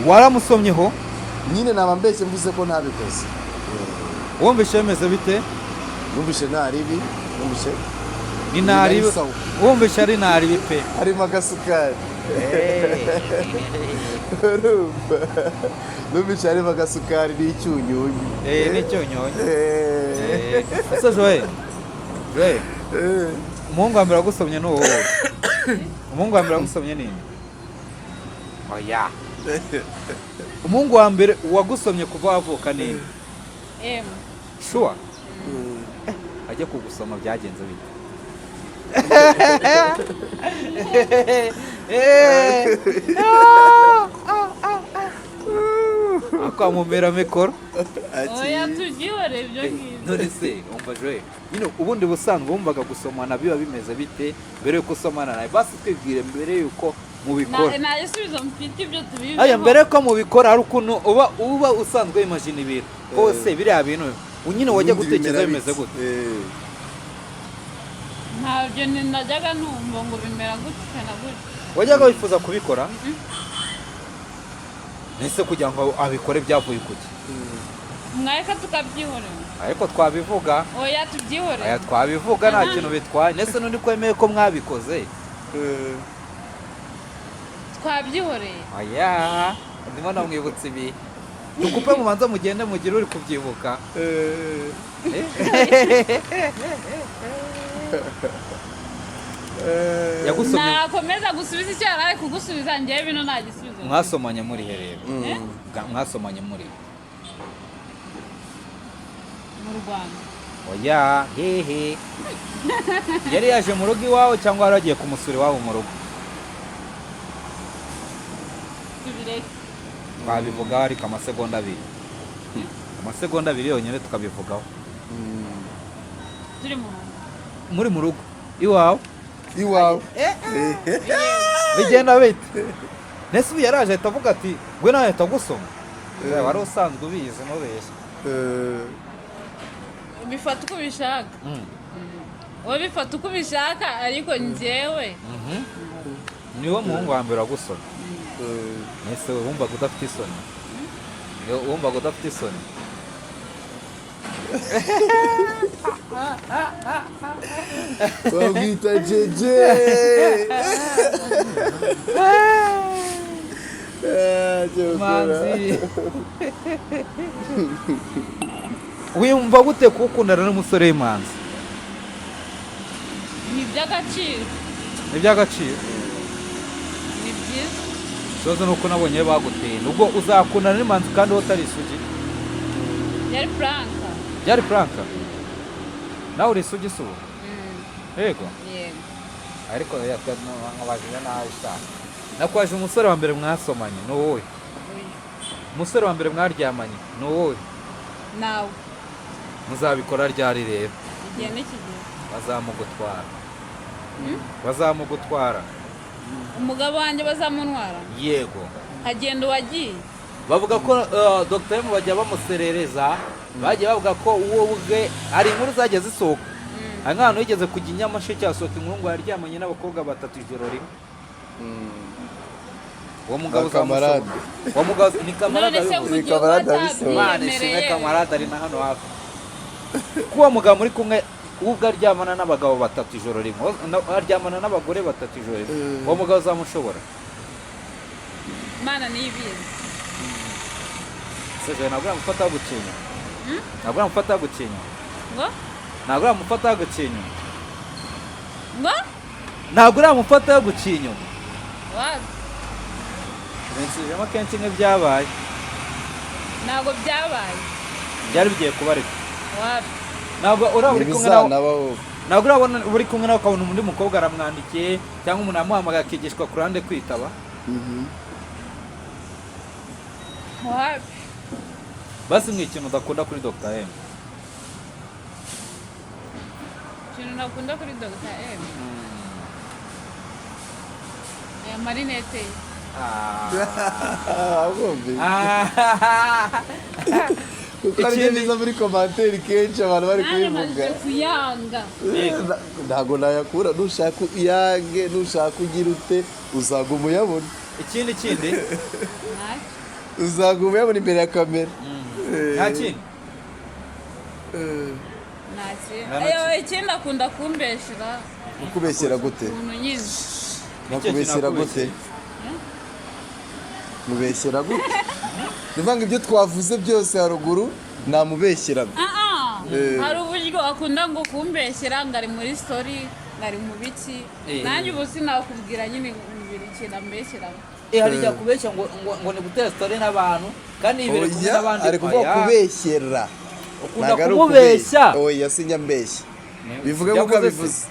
Waramusomyeho? Nyine naba mbeshye mvuze ko ntabikoze. Wumvishe bimeze bite? Numvishe nta ribi, numvishe Ni naribi. Ni sawa. Wumvishe ari naribi pe. Harimo agasukari. Urumva? Numvishe harimo agasukari n'icyunyunyu. N'icyunyunyu. Ese Joel, Joel, umuhungu wa mbere wagusomye ni uwuhe? Umuhungu wa mbere wagusomye ni nde? Oya, umuhungu wa mbere wagusomye kuva wavuka ni nde? Em. Sure? Ajya kugusoma byagenze bite? Akamumera mikoro. Oya, tubyihorere ibyo ngibyo. None se umva Joel, nyine ubundi busanzwe wumvaga gusomana biba bimeze bite mbere yuko usomana nawe? Basi twibwire mbere yuko mubikora. Nta gisubizo mfite, ibyo tubiveho. Aya, mbere ko mubikora hari ukuntu uba usanzwe wimagina ibintu hose, biriya bintu nyine wajya Ubundi gutekereza bimera bimeze bite? gute? Ntabyo najyaga numva ngo bimera gutya na gutya. Wajyaga wifuza kubikora? Ese kugira ngo abikore byavuye kuki? Mwareka tukabyihorera. Ariko twabivuga. Oya, tubyihorere. Aya, twabivuga, nta kintu bitwaye. Ndetse n'undi kwemeye ko mwabikoze. Twabyihoreye. Oya, ndimo namwibutsa ibi. Dukupe, mubanza mugende mugire uri kubyibuka. Yagusomye? Nakomeza gusubiza icyo yari ari kugusubiza, njyewe bino nta gisubizo. Mwasomanye muri herero? Mwasomanye muri Mu Rwanda. Oya, hehe? Yari yaje mu rugo iwawe cyangwa wari wagiye kumusura iwabo mu rugo? Tubireke. Twabivugaho ariko amasegonda 2, amasegonda 2 yonyine tukabivugaho. Turi mu rugo. Muri mu rugo iwawe? Iwawe. Bigenda bite? Nese ubu yaraje ahita avuga ati ngwe nawe, ahita agusoma? Wari usanzwe ubizi, ntubeshye. Bifata uko ubishaka. Wowe bifata uko ubishaka, ariko njyewe Niwo muhungu wa mbere wagusoma? Nese wumvaga udafite isoni? Wumvaga udafite isoni? Bamwita Jeje. Cyokora. Manzi, wiyumva gute kuwukundana n'umusore w'imanzi? Ni iby'agaciro. Ni iby'agaciro. Ni byiza. Ikibazo ni uko nabonye baguteye, ubwo uzakundana n'imanzi kandi wowe utari isugi. Yari prank. Byari prank? Nawe uri isugi se ubu? Yego? Yego. Ariko nkabajije nabi sha. Nakwaje umusore wa mbere mwasomanye ni uwuhe? Uyu. Umusore wa mbere mwaryamanye ni uwuhe? Nawe. Muzabikora ryari rero? Igihe n'ikigero. Bazamugutwara, bazamugutwara. Umugabo wanjye bazamuntwara? Yego. Hagenda uwagiye. Bavuga ko Dr. M bajya bamuserereza, bagiye bavuga ko uwo ubwe hari inkuru zagiye zisohoka. Hari nk'ahantu yigeze kujya i Nyamasheke hasohoka inkuru ngo yaryamanye n'abakobwa batatu ijoro rimwe. Uwo mugabo Na kamarade. uzamushobora? Uwo mugabo ni kamarade None se abivuze. mu gihe Kamarade abisohoye. Imana ishimwe. utabyiyemereye? Kamarade ari na hano hafi. Kuba mugabo muri kumwe ubwo aryamana n'abagabo batatu ijoro rimwe, aryamana n'abagore batatu ijoro rimwe, uwo mugabo uzamushobora? Imana niyo ibizi. Seje, ntabwo uramufata gucinya, ntabwo uramufata gucinya. Ngo? Ntabwo uramufata gucinya. Ngo? Ntabwo uramufata gucinya inyuma. Wapi. Binsubijemo kenshi nk'ibyabaye. Ntabwo byabaye. Byari bigiye kuba ariko. Wapi. Ntabwo uraba uri kumwe nawe? Ntibizanabaho. Ntabwo urabona uri kumwe nawe ukabona undi mukobwa aramwandikiye cyangwa umuntu amuhamagaye akigishwa ku ruhande kwitaba? Wapi. Basi mwe, ikintu udakunda kuri Dr. M? Ikintu nakunda kuri Dr. M, aya marinete ye. Wumvise? Kuko aribyo biza muri commentaire kenshi, abantu bari Nanjye kubivuga. maze kuyanga. Ntabwo nayakura. Nushaka uyange, nushaka ugira ute, uzaguma uyabona. Ikindi kindi? Ntacyo. Uzaguma uyabona imbere ya kamera. Nta kindi. Nta kintu. Nta na Eyo, ikindi akunda kumbeshyera. Ukubeshyera gute? Ukuntu nyine. Nakubeshyera gute? Mubeshyera gute? Ni ukuvuga ngo ibyo twavuze byose haruguru namubeshyeraga. Ah, ah. Hari uburyo akunda ngo kumbeshyera, ngo ari muri story, ngo ari mu biki. Nanjye ubu sinakubwira nyine ibintu, ikintu ambeshyeramo. Hari igihe akubeshya ngo ni gutera story n'abantu kandi yibereye kumwe Oya, n'abandi. ari kuvuga Oya. kubeshyera. Ukunda Ntabwo ari kumubeshya. ukubeshya. Oya, sinjya mbeshya. Bivuge Ibyo nk'uko avuze se. abivuze.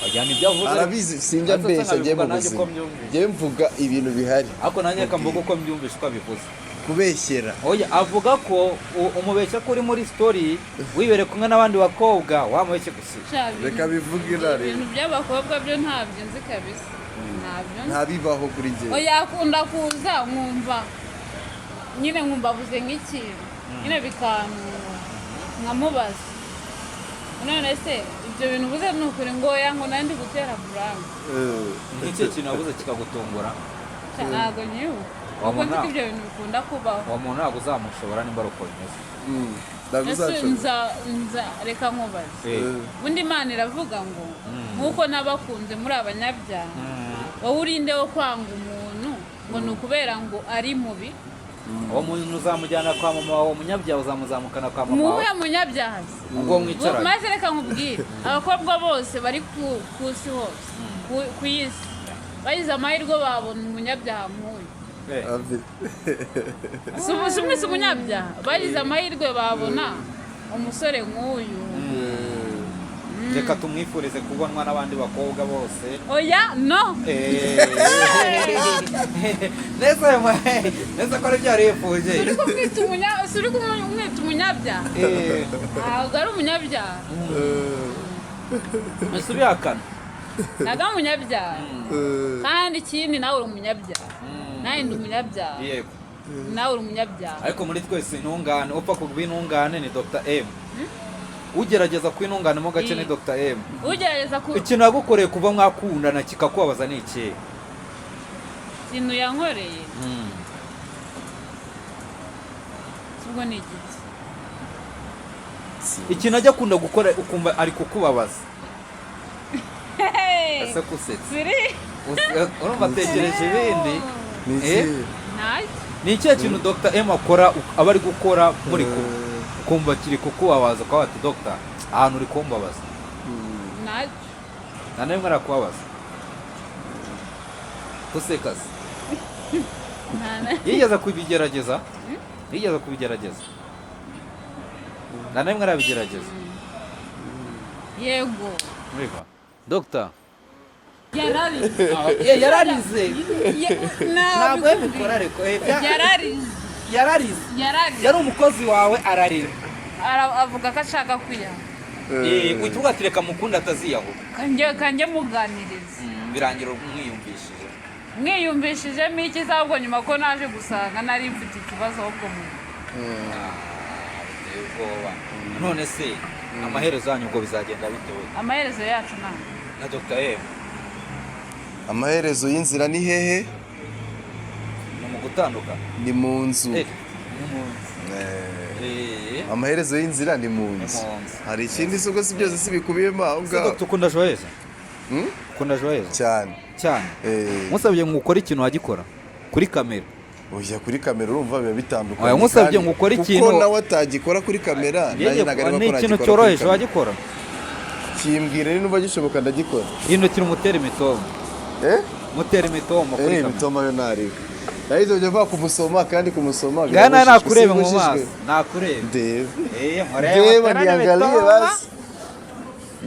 Oya, nibyo avuze. Arabizi, sinjya Ariko se mbeshya njye mu nkabivuga nanjye uko buzima. mbyumvise. Njye mvuga ibintu bihari. Ariko nanjye reka mvuge uko mbyumvise uko abivuze. Kubeshyera. Oya, avuga ko umubeshya ko uri muri story wibereye kumwe n'abandi bakobwa, wamubeshye gusa. Sha, Reka bivuge irari. Ibintu by'abakobwa byo ntabyo nzi kabisa, ntabyo nzi. Ntabibaho kuri njye. Oya, akunda kuza nkumva nyine, nkumva avuze nk'ikintu nyine bikantunga, nkamubaza: "None se ibyo bintu ubuze ni ukuri?" Ngo oya, ngo nandi gutera prank. Nk'icyo kintu yavuze kikagutungura? Sha, ntabwo nyibuka, kuko nzi ko ibyo bintu bikunda kubaho. Uwo muntu ntabwo uzamushobora nimba ari uko bimeze. Ntabwo Ese uzashobora. Nza reka nkubaze. Ubundi Imana iravuga ngo nk'uko n'abakunze muri abanyabyaha, wowe urinde wo kwanga umuntu ngo ni ukubera ngo ari mubi? Uwo muntu uzamujyana kwa mama wawe, umunyabyaha uzamuzamukana kwa mama Muhe wawe munyabyaha se. ubwo mwicaranye. Maze reka nkubwire, abakobwa bose bari ku isi hose, ku isi, bagize amahirwe babona umunyabyaha nk'uyu. Si umwe, si umunyabyaha, bagize amahirwe babona umusore nk'uyu. Reka tumwifurize kubonwa n'abandi bakobwa bose. Oya, no. Neza ko ari byo yarifuje. Uri kumwita umunyabyaha? Ntabwo ari umunyabyaha. Ese ubihakana? Ntabwo ari umunyabyaha. Kandi ikindi, nawe uri umunyabyaha, nawe ndi umunyabyaha. Yego. Nawe uri umunyabyaha. Ariko muri twese intungane, upfa kuba intungane ni Dr M. Ugerageza kuba intungane mo gake ni Dr M. Ugerageza ku Ikintu yagukoreye kuva mwakundana kikakubabaza ni ikihe? Ikintu yankoreye, ubwo ni igiki? Ikintu ajya akunda gukora ukumva ari kukubabaza. Ese kusetsa? Siri. Urumva atekereje ibindi. Ni Eh? iki? Ntacyo. Ni ikihe kintu Dr M akora, aba ari gukora muri kumwe, ukumva kiri kukubabaza, ukaba wati: "Dr, ahantu uri kumbabaza"? Ntacyo. Nta na rimwe arakubabaza? Kusekaza? Yigeze kubigerageza? Yigeze kubigerageza? Nta na rimwe arabigerageza? Yego. Muriva Dr. Yararize. Yararize. Ntabwo yabikora ariko Yararize. Yararize. Yararize. Yari umukozi wawe, ararira. Avuga ko ashaka kwiyahura. Uhita uvuga ati: "Reka mukunde ataziyahura." Kanjye muganiriza. Birangira umwiyumvishije. Mwiyumvishijemo iki se? Ahubwo nyuma ko naje gusanga nari mfite ikibazo ahubwo mu Biteye ubwoba. None se amaherezo yanyu ubwo bizagenda bitewe? Amaherezo yacu nta Na Dr M. Amaherezo y'inzira ni hehe? Ni mu gutandukana. Ni mu nzu. Ni mu nzu. Amaherezo y'inzira ni mu nzu. Ni mu nzu. Hari ikindi se? Ubwo si byose si bikubiyemo aho Ese ngaho? Dr, ukunda Joyeuse? Hmm? Ukunda Joyeuse? Cyane. Cyane? Eh. Musabye ngo ukore ikintu wagikora kuri kamera? Oya, kuri kamera urumva biba bitandukanye. Oya, musabye kandi ngo ukore kuko ikintu- nawe atagikora kuri kamera, nanjye ntabwo ari Ni ko ikintu nagikora kuri cyoroheje kamera. wagikora? Kimbwira rero, numva gishoboka ndagikora. Hindukira umutere imitoma. Eh. Mutera imitoma kuri Eh. kamera. Imitoma yo ntariwe, nahize ujya uvuga kumusoma, kandi kumusoma Ngana birabujijwe. nakurebe mu Sibujijwe. maso, nakurebe. Ndebe. Murebe, Ndeba, muterane niangalie imitoma. basi.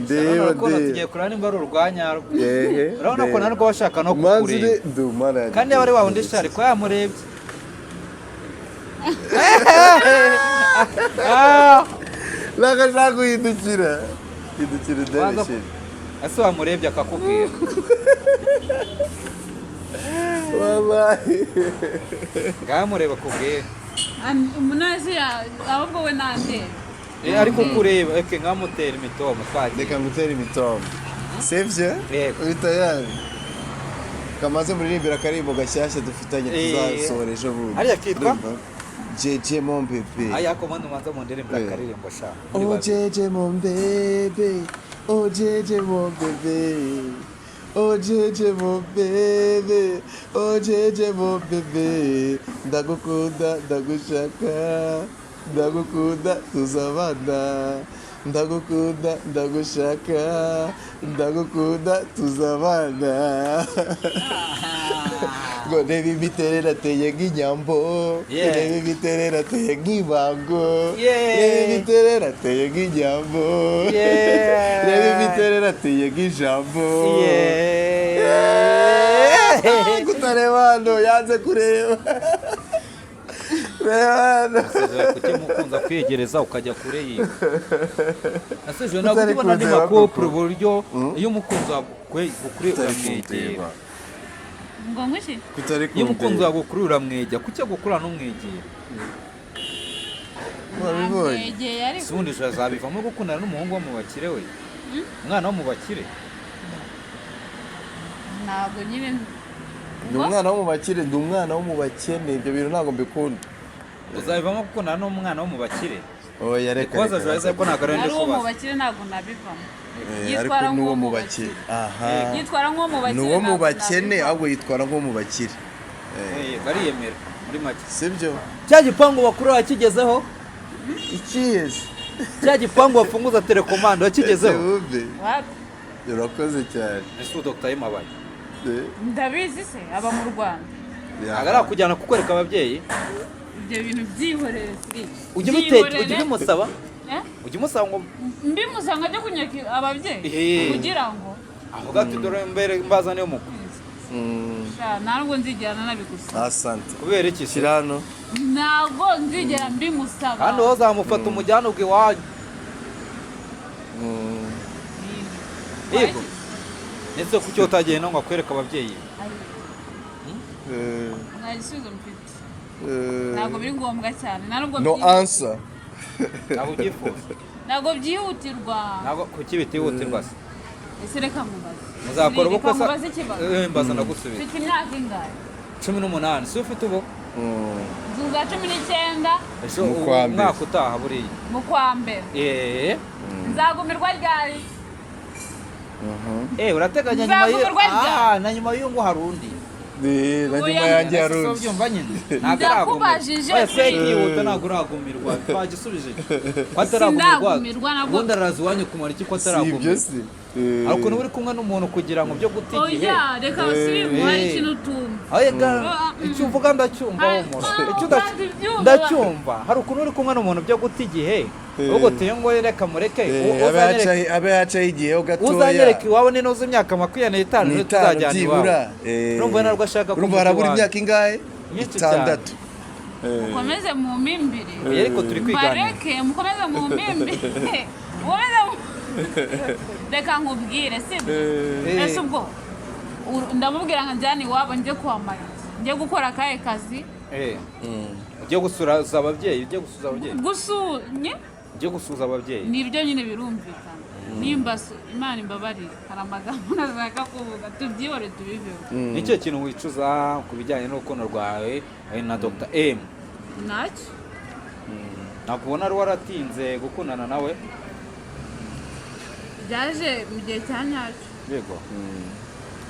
Ndeba. Urabona ko tugiye Ndeba. kureba nimba ari urwanyarwo. Ehe. Urabona ko Ndeba. narwo bashaka no Manzi kukureba. ndumana yanjye. Kandi yaba ari wa wundi shari ko yamurebye. Ntabwo ashaka guhindukira. Hindukira ndebe. Waza- Shit. Ese wamurebye akakubwira? Wallahi. Ngaho mureba akubwira. Umunezi, ahubwo we nandeba. Ariko kureba eke nkamutera imitoma twagiye. Reka ngutere imitoma, sivyo? Yego. Uri tayari? Kamaze muririmbira akaririmbo gashyashya dufitanye, tuzasohora ejo bundi. Hariya kitwa? Urumva? Jeje mon bébé. Aya ko mwana umanza mu ndirimbo akaririmbo sha muri Oh babiri. Jeje mon bébé, oh Jeje mon bébé, oh Jeje mon bébé, oh Jeje mon bébé, ndagukunda ndagushaka, ndagukunda tuzabana, ndagukunda ndagushaka, ndagukunda tuzabana. Ngo reba imiterere ateye nk'inyambo, reba imiterere ateye nk'ibango, reba imiterere ateye nk'inyambo, reba imiterere ateye nk'ijambo. Kutareba hano, yanze kureba, reba hano. Nasezera kuki mukunza kwiyegereza ukajya kure yiwe? Nasezera ntabwo Utari ujya ubona andi kundeba makopure koko. uburyo iyo umukunzi wawe agukuriye Utari uramwegera. kundeba. Ngo nguki? Kutari Iyo umukunzi kundeba. wawe agukuriye uramwegera, kuki agukura ntumwegere? Wabibonye? Namwegeye ariko. Si ubundi azabivamo gukundana n'umuhungu wo mu bakire, we umwana wo mu bakire? Ntabwo nyine. Ndi umwana wo mu bakire, ndi umwana wo mu bakene, ibyo bintu ntabwo mbikunda. Uzabivamo gukundana n'umwana wo mu bakire? Oya, reka. Kubaza Reka, Joyce, reka. ariko ntabwo ari Ari ndi uwo mu kubaza. bakire ntabwo nabivamo. Ariko Yitwara n'uwo nk'uwo mu mu bakire, aha. Yitwara nk'uwo mu bakire. Ni uwo mu Ntabwo bakene. nabivamo. Ahubwo yitwara nk'uwo mu bakire. Bariyemera muri make. Sibyo? Cya gipangu bakuru wakigezeho? Ikiyezi? Cya gipangu bafunguza telekomande wakigezeho? Wumve. Wapi. Urakoze cyane. Ese ubu Dr. M abaye? Ndabizi se aba mu Rwanda? Ntabwo arakujyana kukwereka ababyeyi? Ibyo bintu byihorere, siri. Ujya ubiteke, ujya ubimusaba? Eh? Ujya umusaba ngo Mbimusanga ajya kunyereka ababyeyi? Kugira ngo avuga ati dore mbere mbazane umukwe. Sha, ntabwo nzigera nanabigusaba. Asante. Kubera iki se? Shyira hano. Ntabwo nzigera mbimusaba. Kandi wowe uzamufata umujyane ubwo iwanyu. Yego, ndetse kuki utagiye no ngo akwereke ababyeyi? Nta gisubizo mfite. Ntabwo biri ngombwa cyane, nta nubwo No byihutirwa. answer. Ntabwo ubyifuza? Ntabwo byihutirwa. Ntabwo kuki bitihutirwa se? Ese reka mubaze. Muzakora Reka ubukwe se? mubaze ikibazo. Mbaza ndagusubiza. Mfite imyaka ingahe? 18 si ufite ubu? Nzuza 19. Ejo. Mu kwa mbere. Umwaka utaha buriya. Mu kwa mbere. Nzagumirwa ryari? Urateganya nyuma Nzagumirwa ryari? Ah, na nyuma y'uyu ngo hari undi. Na nyuma Oya. yanjye hari Ese undi. ubyumva nyine ntabwo aragumirwa. Ndakubajije, Oya, twe si. kwihuta, ntabwo uragumirwa, twagisubije ko ataragumirwa. Sindagumirwa, ntabwo- Ubundi araza iwanyu kumara iki ko Si ibyo ataragumirwa? se? Hari ukuntu uri kumwe n'umuntu kugira ngo byo guta igihe. Oya, reka basirimu, hari ikintu utumva. Oya, icyo uvuga ndacyumva, humura. Icyo Kandi byumva. Ndacyumva, hari ukuntu uri kumwe n'umuntu byo guta igihe, ubwo tuye ngo reka mureke Abe abe yacaho igihe ho gatoya. Uzanyereka iwawe ni nuza imyaka 25 niyo N'itanu tuzajyana byibura. iwawe. Urumva narwo ashaka ko Urumva mujya harabura iwanyu. imyaka ingahe? Myinshi cyane. Itandatu. Mukomeze mu mimbire. Oya, ariko turi kwiganira. Bareke mukomeze mu mimbire, mukomeze reka nkubwire, sibyo? Ese ubwo ndamubwira ngo njyane iwabo njye kuhamara iki? Njye gukora akahe kazi? Ujye gusura ababyeyi, ujye gusuza ababyeyi. Gusunye. Ujye gusuza ababyeyi. Nibyo nyine, birumvikana. Nimba Imana imbabarire, hari amagambo ntashaka kuvuga, tubyihore tubiveho. Nicyo kintu wicuza ku bijyanye n'urukundo rwawe na Dr M? Ntacyo. Ntabwo ubona wari waratinze gukundana nawe? Byaje mu gihe cya nyacyo. Yego,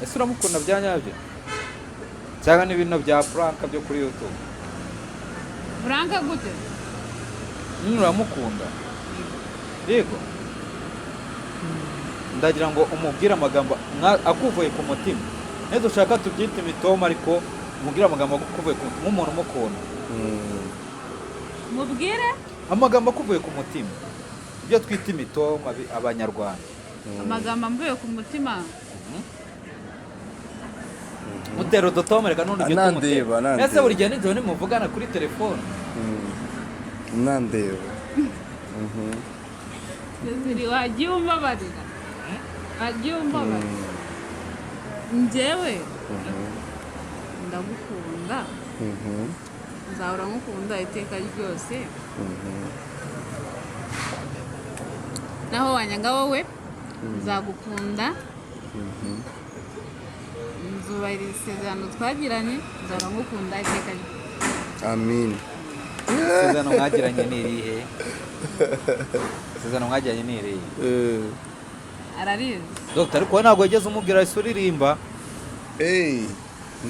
ese uramukunda bya nyabyo cyangwa n'ibintu bya prank byo kuri YouTube? Prank gute? Nyine uramukunda? Yego, ndagira ngo umubwire amagambo akuvuye ku mutima. Niba dushaka tubyite imitoma, ariko umubwire amagambo akuvuye ku mutima nk'umuntu umukunda. Mubwire. Amagambo akuvuye ku mutima, ibyo twita imitoma abanyarwanda. Amagambo amvuye ku mutima. Mutera udutoma, reka n'undi ujye Anandeba, tumutera. anandeba. Ese buri gihe nijoro nimuvugana kuri telefone? Nandeba. Cecily, wagiye umbabarira, wagiye umbabarira. Njyewe ndagukunda, nzahora ngukunda iteka ryose. Naho wanyanga wowe, nzagukunda, nzubahiriza isezerano twagiranye, nzahora ngukunda iteka ryose. Amin. Isezerano mwagiranye ni irihe? Isezerano mwagiranye ni irihe? Ararizi. Dr, ariko wowe ntabwo wigeze umubwira ese uririmba. Hey,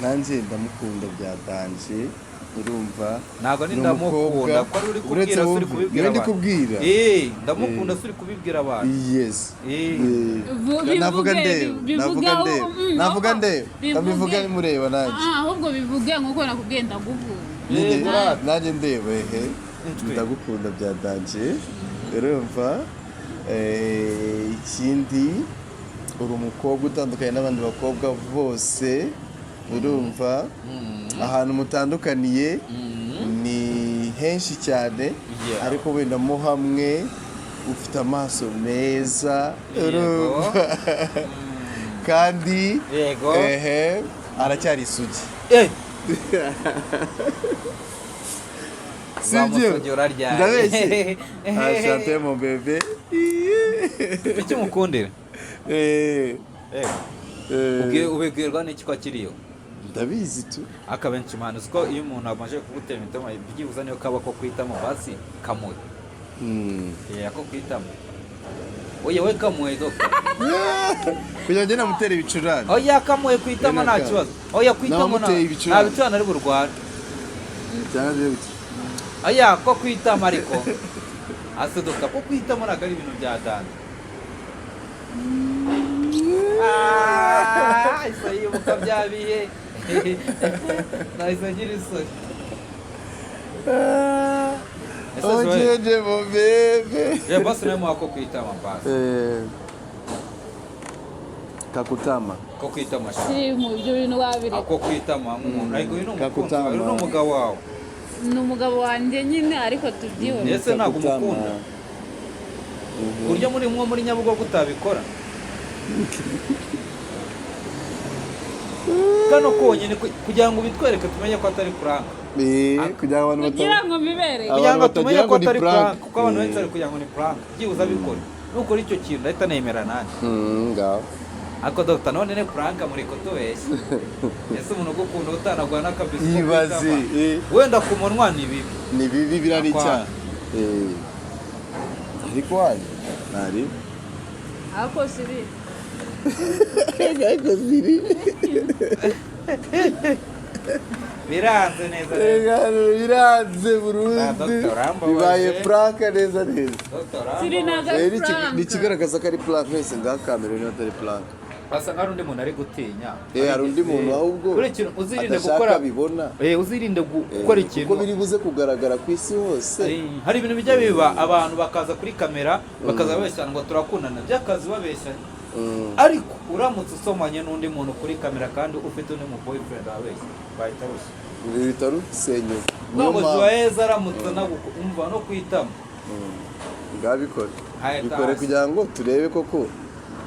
nanjye ndamukunda bya danger, urumva. Ntabwo ni Ni ndamukunda umukobwa. ko ari uri Uretse kubwira se uri wumve, kubibwira niwe ndi abantu. kubwira. Ndamukunda se uri kubibwira abantu. Yes. Eh. Navuga Bivuge, ndeba, bivuge navuga ndeba, navuga ndeba, bivuge. ndabivuga mureba nanjye. Ah, ahubwo bivuge nkuko nakubwiye ndagukunda. Nyine, Brad. nanjye ndeba ehe. Nitwe. Ndagukunda bya danger, urumva. Ikindi uri umukobwa utandukanye n'abandi bakobwa bose, urumva. Ahantu mutandukaniye ni henshi cyane, ariko wenda mo hamwe ufite amaso meza, urumva, kandi ehe aracyari isugi. Sibyo? Uzamusugi uraryaye. Ndabeshye? Enchanté mon bébé. Icyo umukundira? Ubibwirwa n'iki ko akiriyo? Ndabizi tu. Akabenshi impano uzi ko iyo umuntu amaze kugutera imitoma, byibuze niyo kaba ko kwitamo basi kamuhe. Ako kwitamo, oya we kamuhe, doctor. Kugira ngo njye namutera ibicurane. Oya, kamuhe kwitamo, nta kibazo. Oya, kwitamo Namuteye ibicurane. nta bicurane ari burware. Cyangwa byo bite? Oya, ko kwitamo, ariko ase doctor, ko kwitamo ntabwo ari ibintu bya danger. Ah, isa yibuka bya bihe, nahise ngira isoni. Ese Oh, Joel? jeje mon bébé. Je basi nawe muha ko kwitama basi. Kakutama. Ko kwitama sha. Si mu ibyo bintu wabireka. Ako kwitama nk'umuntu, ariko uyu ni umukunzi Kakutama. wawe, uyu ni umugabo wawe. Ni umugabo wanjye nyine, ariko tubyihorere. Ese ntabwo Kakutama. umukunda ku buryo muri mwo muri Nyabugogo utabikora kano konyine kugira ngo ubitwereke tumenye ko atari prank? Kugira ngo abantu Kugira ngo mbibereke. Kugira ngo Abantu tumenye batagira ko ngo ni atari prank. prank, kuko abantu benshi bari kugira ngo ni prank. Byibuze abikore, nukora icyo kintu ndahita nemera nanjye. Ngaho. Ariko dogita, none ni prank muri kutubeshya. Ese umuntu ugukunda utanagwa n'akabisi ko Ibaze, kwitama? Wenda ku munwa ni bibi. Ni bibi, biriya ni Akwa. icyaha. Ariko waje ntari. Ariko si bibi. Ariko ziri. Biranze neza neza. Biranze Ah, burundu. Dr. Urambabaje. Bibaye prank neza neza. Dr. Siri Urambabaje. ntago Rero ari prank. ni ikigaragaza ko ari prank wese, ngaha kamera niba atari prank. Asa nkaho hari undi muntu ari gutinya. Hari undi muntu ahubwo Buri kintu uzirinde adashaka gukora abibona. Uzirinde gukora ikintu Kuko biri buze kugaragara ku isi hose. Hari ibintu bijya biba, abantu bakaza kuri kamera bakaza babeshyana ngo turakundana by'akazi, babeshyanye. Ariko uramutse usomanye n'undi muntu kuri kamera kandi ufite undi mu boyfriend wabeshya, bahita rushya. Ruhita rusenyuka. Niyo Ntabwo mpamvu Joyeux aramutse umva no kwitama. Ngabikore. Hahita Bikore hasi. kugira ngo turebe koko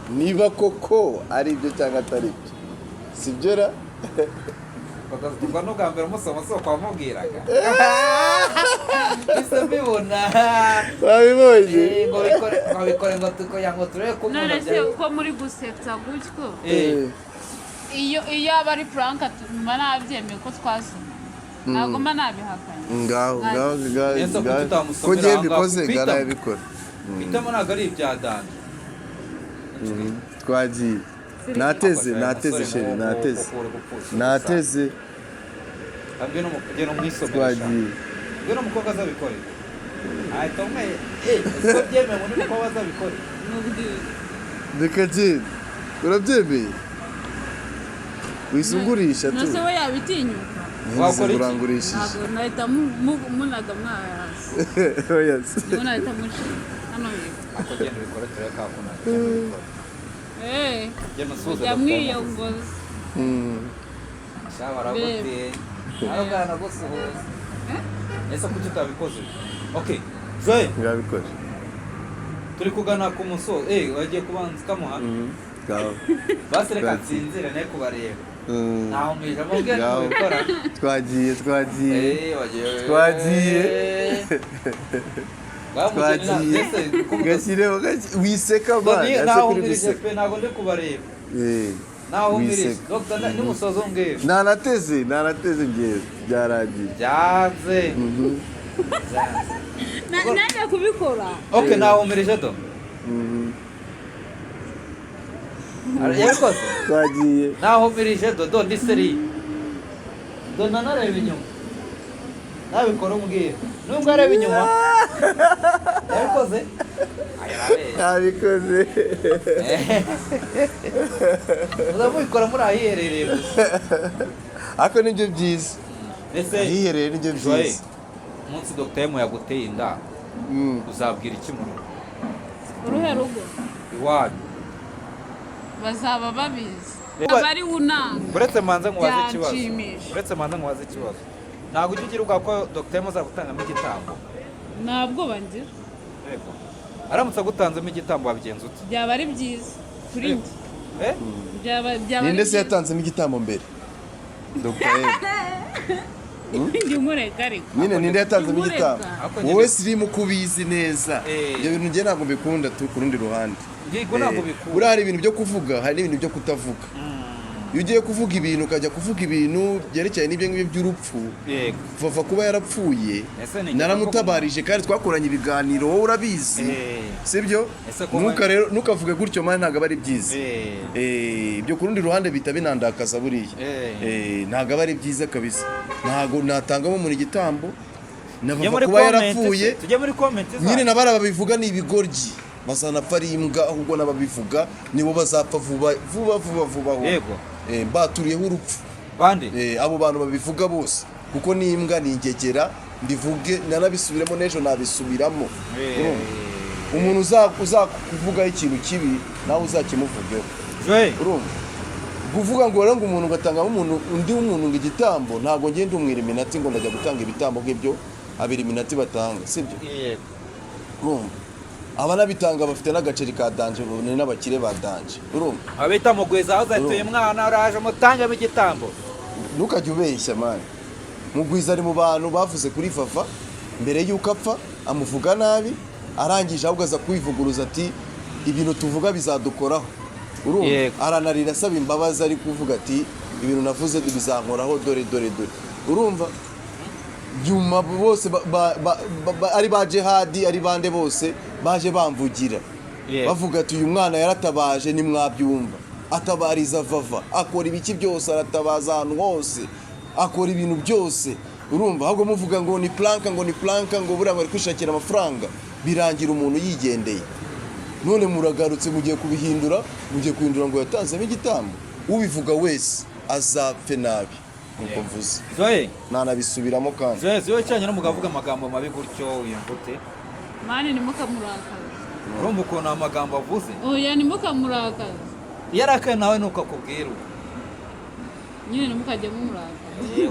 niba koko ari ibyo cyangwa atari ibyo, sibyo ra? Ubwo n'ubwa mbere umusoma si uko wamubwiraga, ese mbibona. Wabibonye. Ngo bikore, ngo bikore, ngo kugira ngo turebe ko umuntu None se abyara. uko muri gusetsa gutyo, iyo aba ari prank mba nabyemeye ko twasoma, ntabwo mba nabihakanye. Ngaho, ngaho, ngaho, Ese kuki ngaho. utamusomera Ko ngiye aho ngaho? mbikoze Kwitama. ngara yabikora. Kwitamo ntabwo ari ibya danger. Twagiye, nateze, nateze chérie, nateze, nateze. Ngwino umwisomere. Twagiye. Ngwino umukobwa azabikore, ahita umwe uko byemewe undi mukobwa azabikore. Mubwire. Reka genda, urabyemeye wisungurisha tu. Nose we yabitinyuka? Wakora iki? Urangurishije. Ntabwo nahita munaga mwaya hasi. Oya se. Niho nahita mushira hano yego. Ako genda ubikore turebe kakuna, genda ubikore. Genda usuhuze Mujya Dr. mwiyongoza. Sha baraguteye arabwana gusuhuza. Ese kuki utabikoze? Okay, Joy, Ngabikore. turi kugana ku musozo. Wagiye kubanza ukamuha. Ngaho. Basi reka Twagiye. nsinzire ne kubareba. Ntaho mwijamo mubwira Ngaho. kubikora. Twagiye, twagiye. Wagiye. Twagiye. Twagiye. Twagiye, gashyireho wiseka man, ese Ntaho kuri umirije guseka. pe, ntabwo ndi kubareba. Ntaho umirije. Wiseka. Dr. Nimusozo mbwira. Nanateze, nanateze, ngewe byarangiye. Byanze. Nanjye kubikora. Okay, nahumirije do. Yabikoze. Twagiye. Nahumirije do, do ndi seri. Do nanareba inyuma. Nabikora umbwira. Nubwo areba inyuma. Yabikoze. Yabikoze. Muzamubikora muri ahiherereye gusa. Ariko nibyo byiza. Ese Ahiherereye nibyo Joye, byiza. umunsi Dr. M yaguteye inda, uzabwira iki mu rugo? Uruhe rugo? Iwanyu. Bazaba babizi. Reba- Aba ari unanga. Uretse manze nkubaze ikibazo. Byanshimisha. Uretse manze nkubaze ikibazo. Ntabwo ujya ugira ubwoba ko Dr. M azagutangamo igitambo? Ntabwo bangira. Yego. Aramutse agutanzemo igitambo wabigenza ute? Byaba ari byiza kuri njye. Eh? Byaba ari Ninde se byiza. yatanzemo igitambo mbere? Dr. M. Njye umureka ariko. Nyine ninde yatanzemo Umureka. igitambo? Ariko nyine- Wowe sirimu ko ubizi neza. Eh. Ibyo bintu njye ntabwo mbikunda tu ku rundi ruhande. Yego, ntabwo bikunda. Buriya hari ibintu byo kuvuga, hari n'ibintu byo kutavuga. Iyo ugiye kuvuga ibintu ukajya kuvuga ibintu byerekeranye n'ibyo ngibyo by'urupfu, Yego. Vava kuba yarapfuye, Ese ni naramutabarije kandi twakoranye ibiganiro, wowe urabizi. Eh. Sibyo? Ese ko Ntuka rero ntukavuge gutyo mani, ntabwo aba ari byiza. Eh. Ibyo ku rundi ruhande bihita binandakaza buriya. Eh. Ntabwo aba ari byiza kabisa. Ntabwo natangamo umuntu igitambo na Tujye Vava muri kuba comment yarapfuye. se, tujye muri comment zacu. Nyine nabara babivuga ni ibigoryi, bazanapfa ari imbwa, ahubwo n'ababivuga nibo bazapfa vuba vuba vuba vuba ahubwo. Yego. Baturiyeho urupfu. Bande? Abo bantu babivuga bose, kuko ni imbwa, ni ingegera, mbivuge nanabisubiremo n'ejo nabisubiramo. Urumva? Umuntu uzakuvugaho ikintu kibi nawe uzakimuvugeho. Joye. Urumva? Kuvuga ngo rero ngo umuntu ugatangamo umuntu undi w'umuntu ngo igitambo, ntabwo ngenda umwira iminati ngo ndajya gutanga ibitambo nk'ibyo abiri iminati batanga, sibyo? Yego. Urumva? Abanabitanga bafite n'agaceri ka danje, ni n'abakire ba danje. Urumva? Abita Mugwiza aho uzatuye mwana uraje mutangemo igitambo. Ntukajye ubeshya mani. Mugwiza ari mu bantu bavuze kuri Vava mbere y'uko apfa, amuvuga nabi, arangije ahubwo aza kwivuguruza ati ibintu tuvuga bizadukoraho. Urumva? Yego. Aranarira asaba imbabazi, ari kuvuga ati ibintu navuze bizankoraho, dore dore dore. Urumva? Nyuma bose ari ba Jihadi, ari bande bose baje bamvugira. Yego. Bavuga ati uyu mwana yaratabaje, ntimwabyumva, atabariza Vava, akora ibiki byose, aratabaza ahantu hose, akora ibintu byose. Urumva? Ahubwo muvuga ngo ni planka, ngo ni planka, ngo buriya ngo ari kwishakira amafaranga, birangira umuntu yigendeye. None muragarutse mugiye kubihindura, mugiye guhindura ngo yatanzemo igitambo. Ubivuga wese azapfe nabi, nkuko mvuze. Joye. Nanabisubiramo kandi. Joye, siwe cyane n'umugabo avuga amagambo mabi gutyo wiyumva ute? Mani ntimukamurakaze. Urumva ukuntu amagambo avuze? Oya, ntimukamurakaze. Iyo arakaye nawe nuko akubwira ubu. Nyine ntimukajye mumurakaza.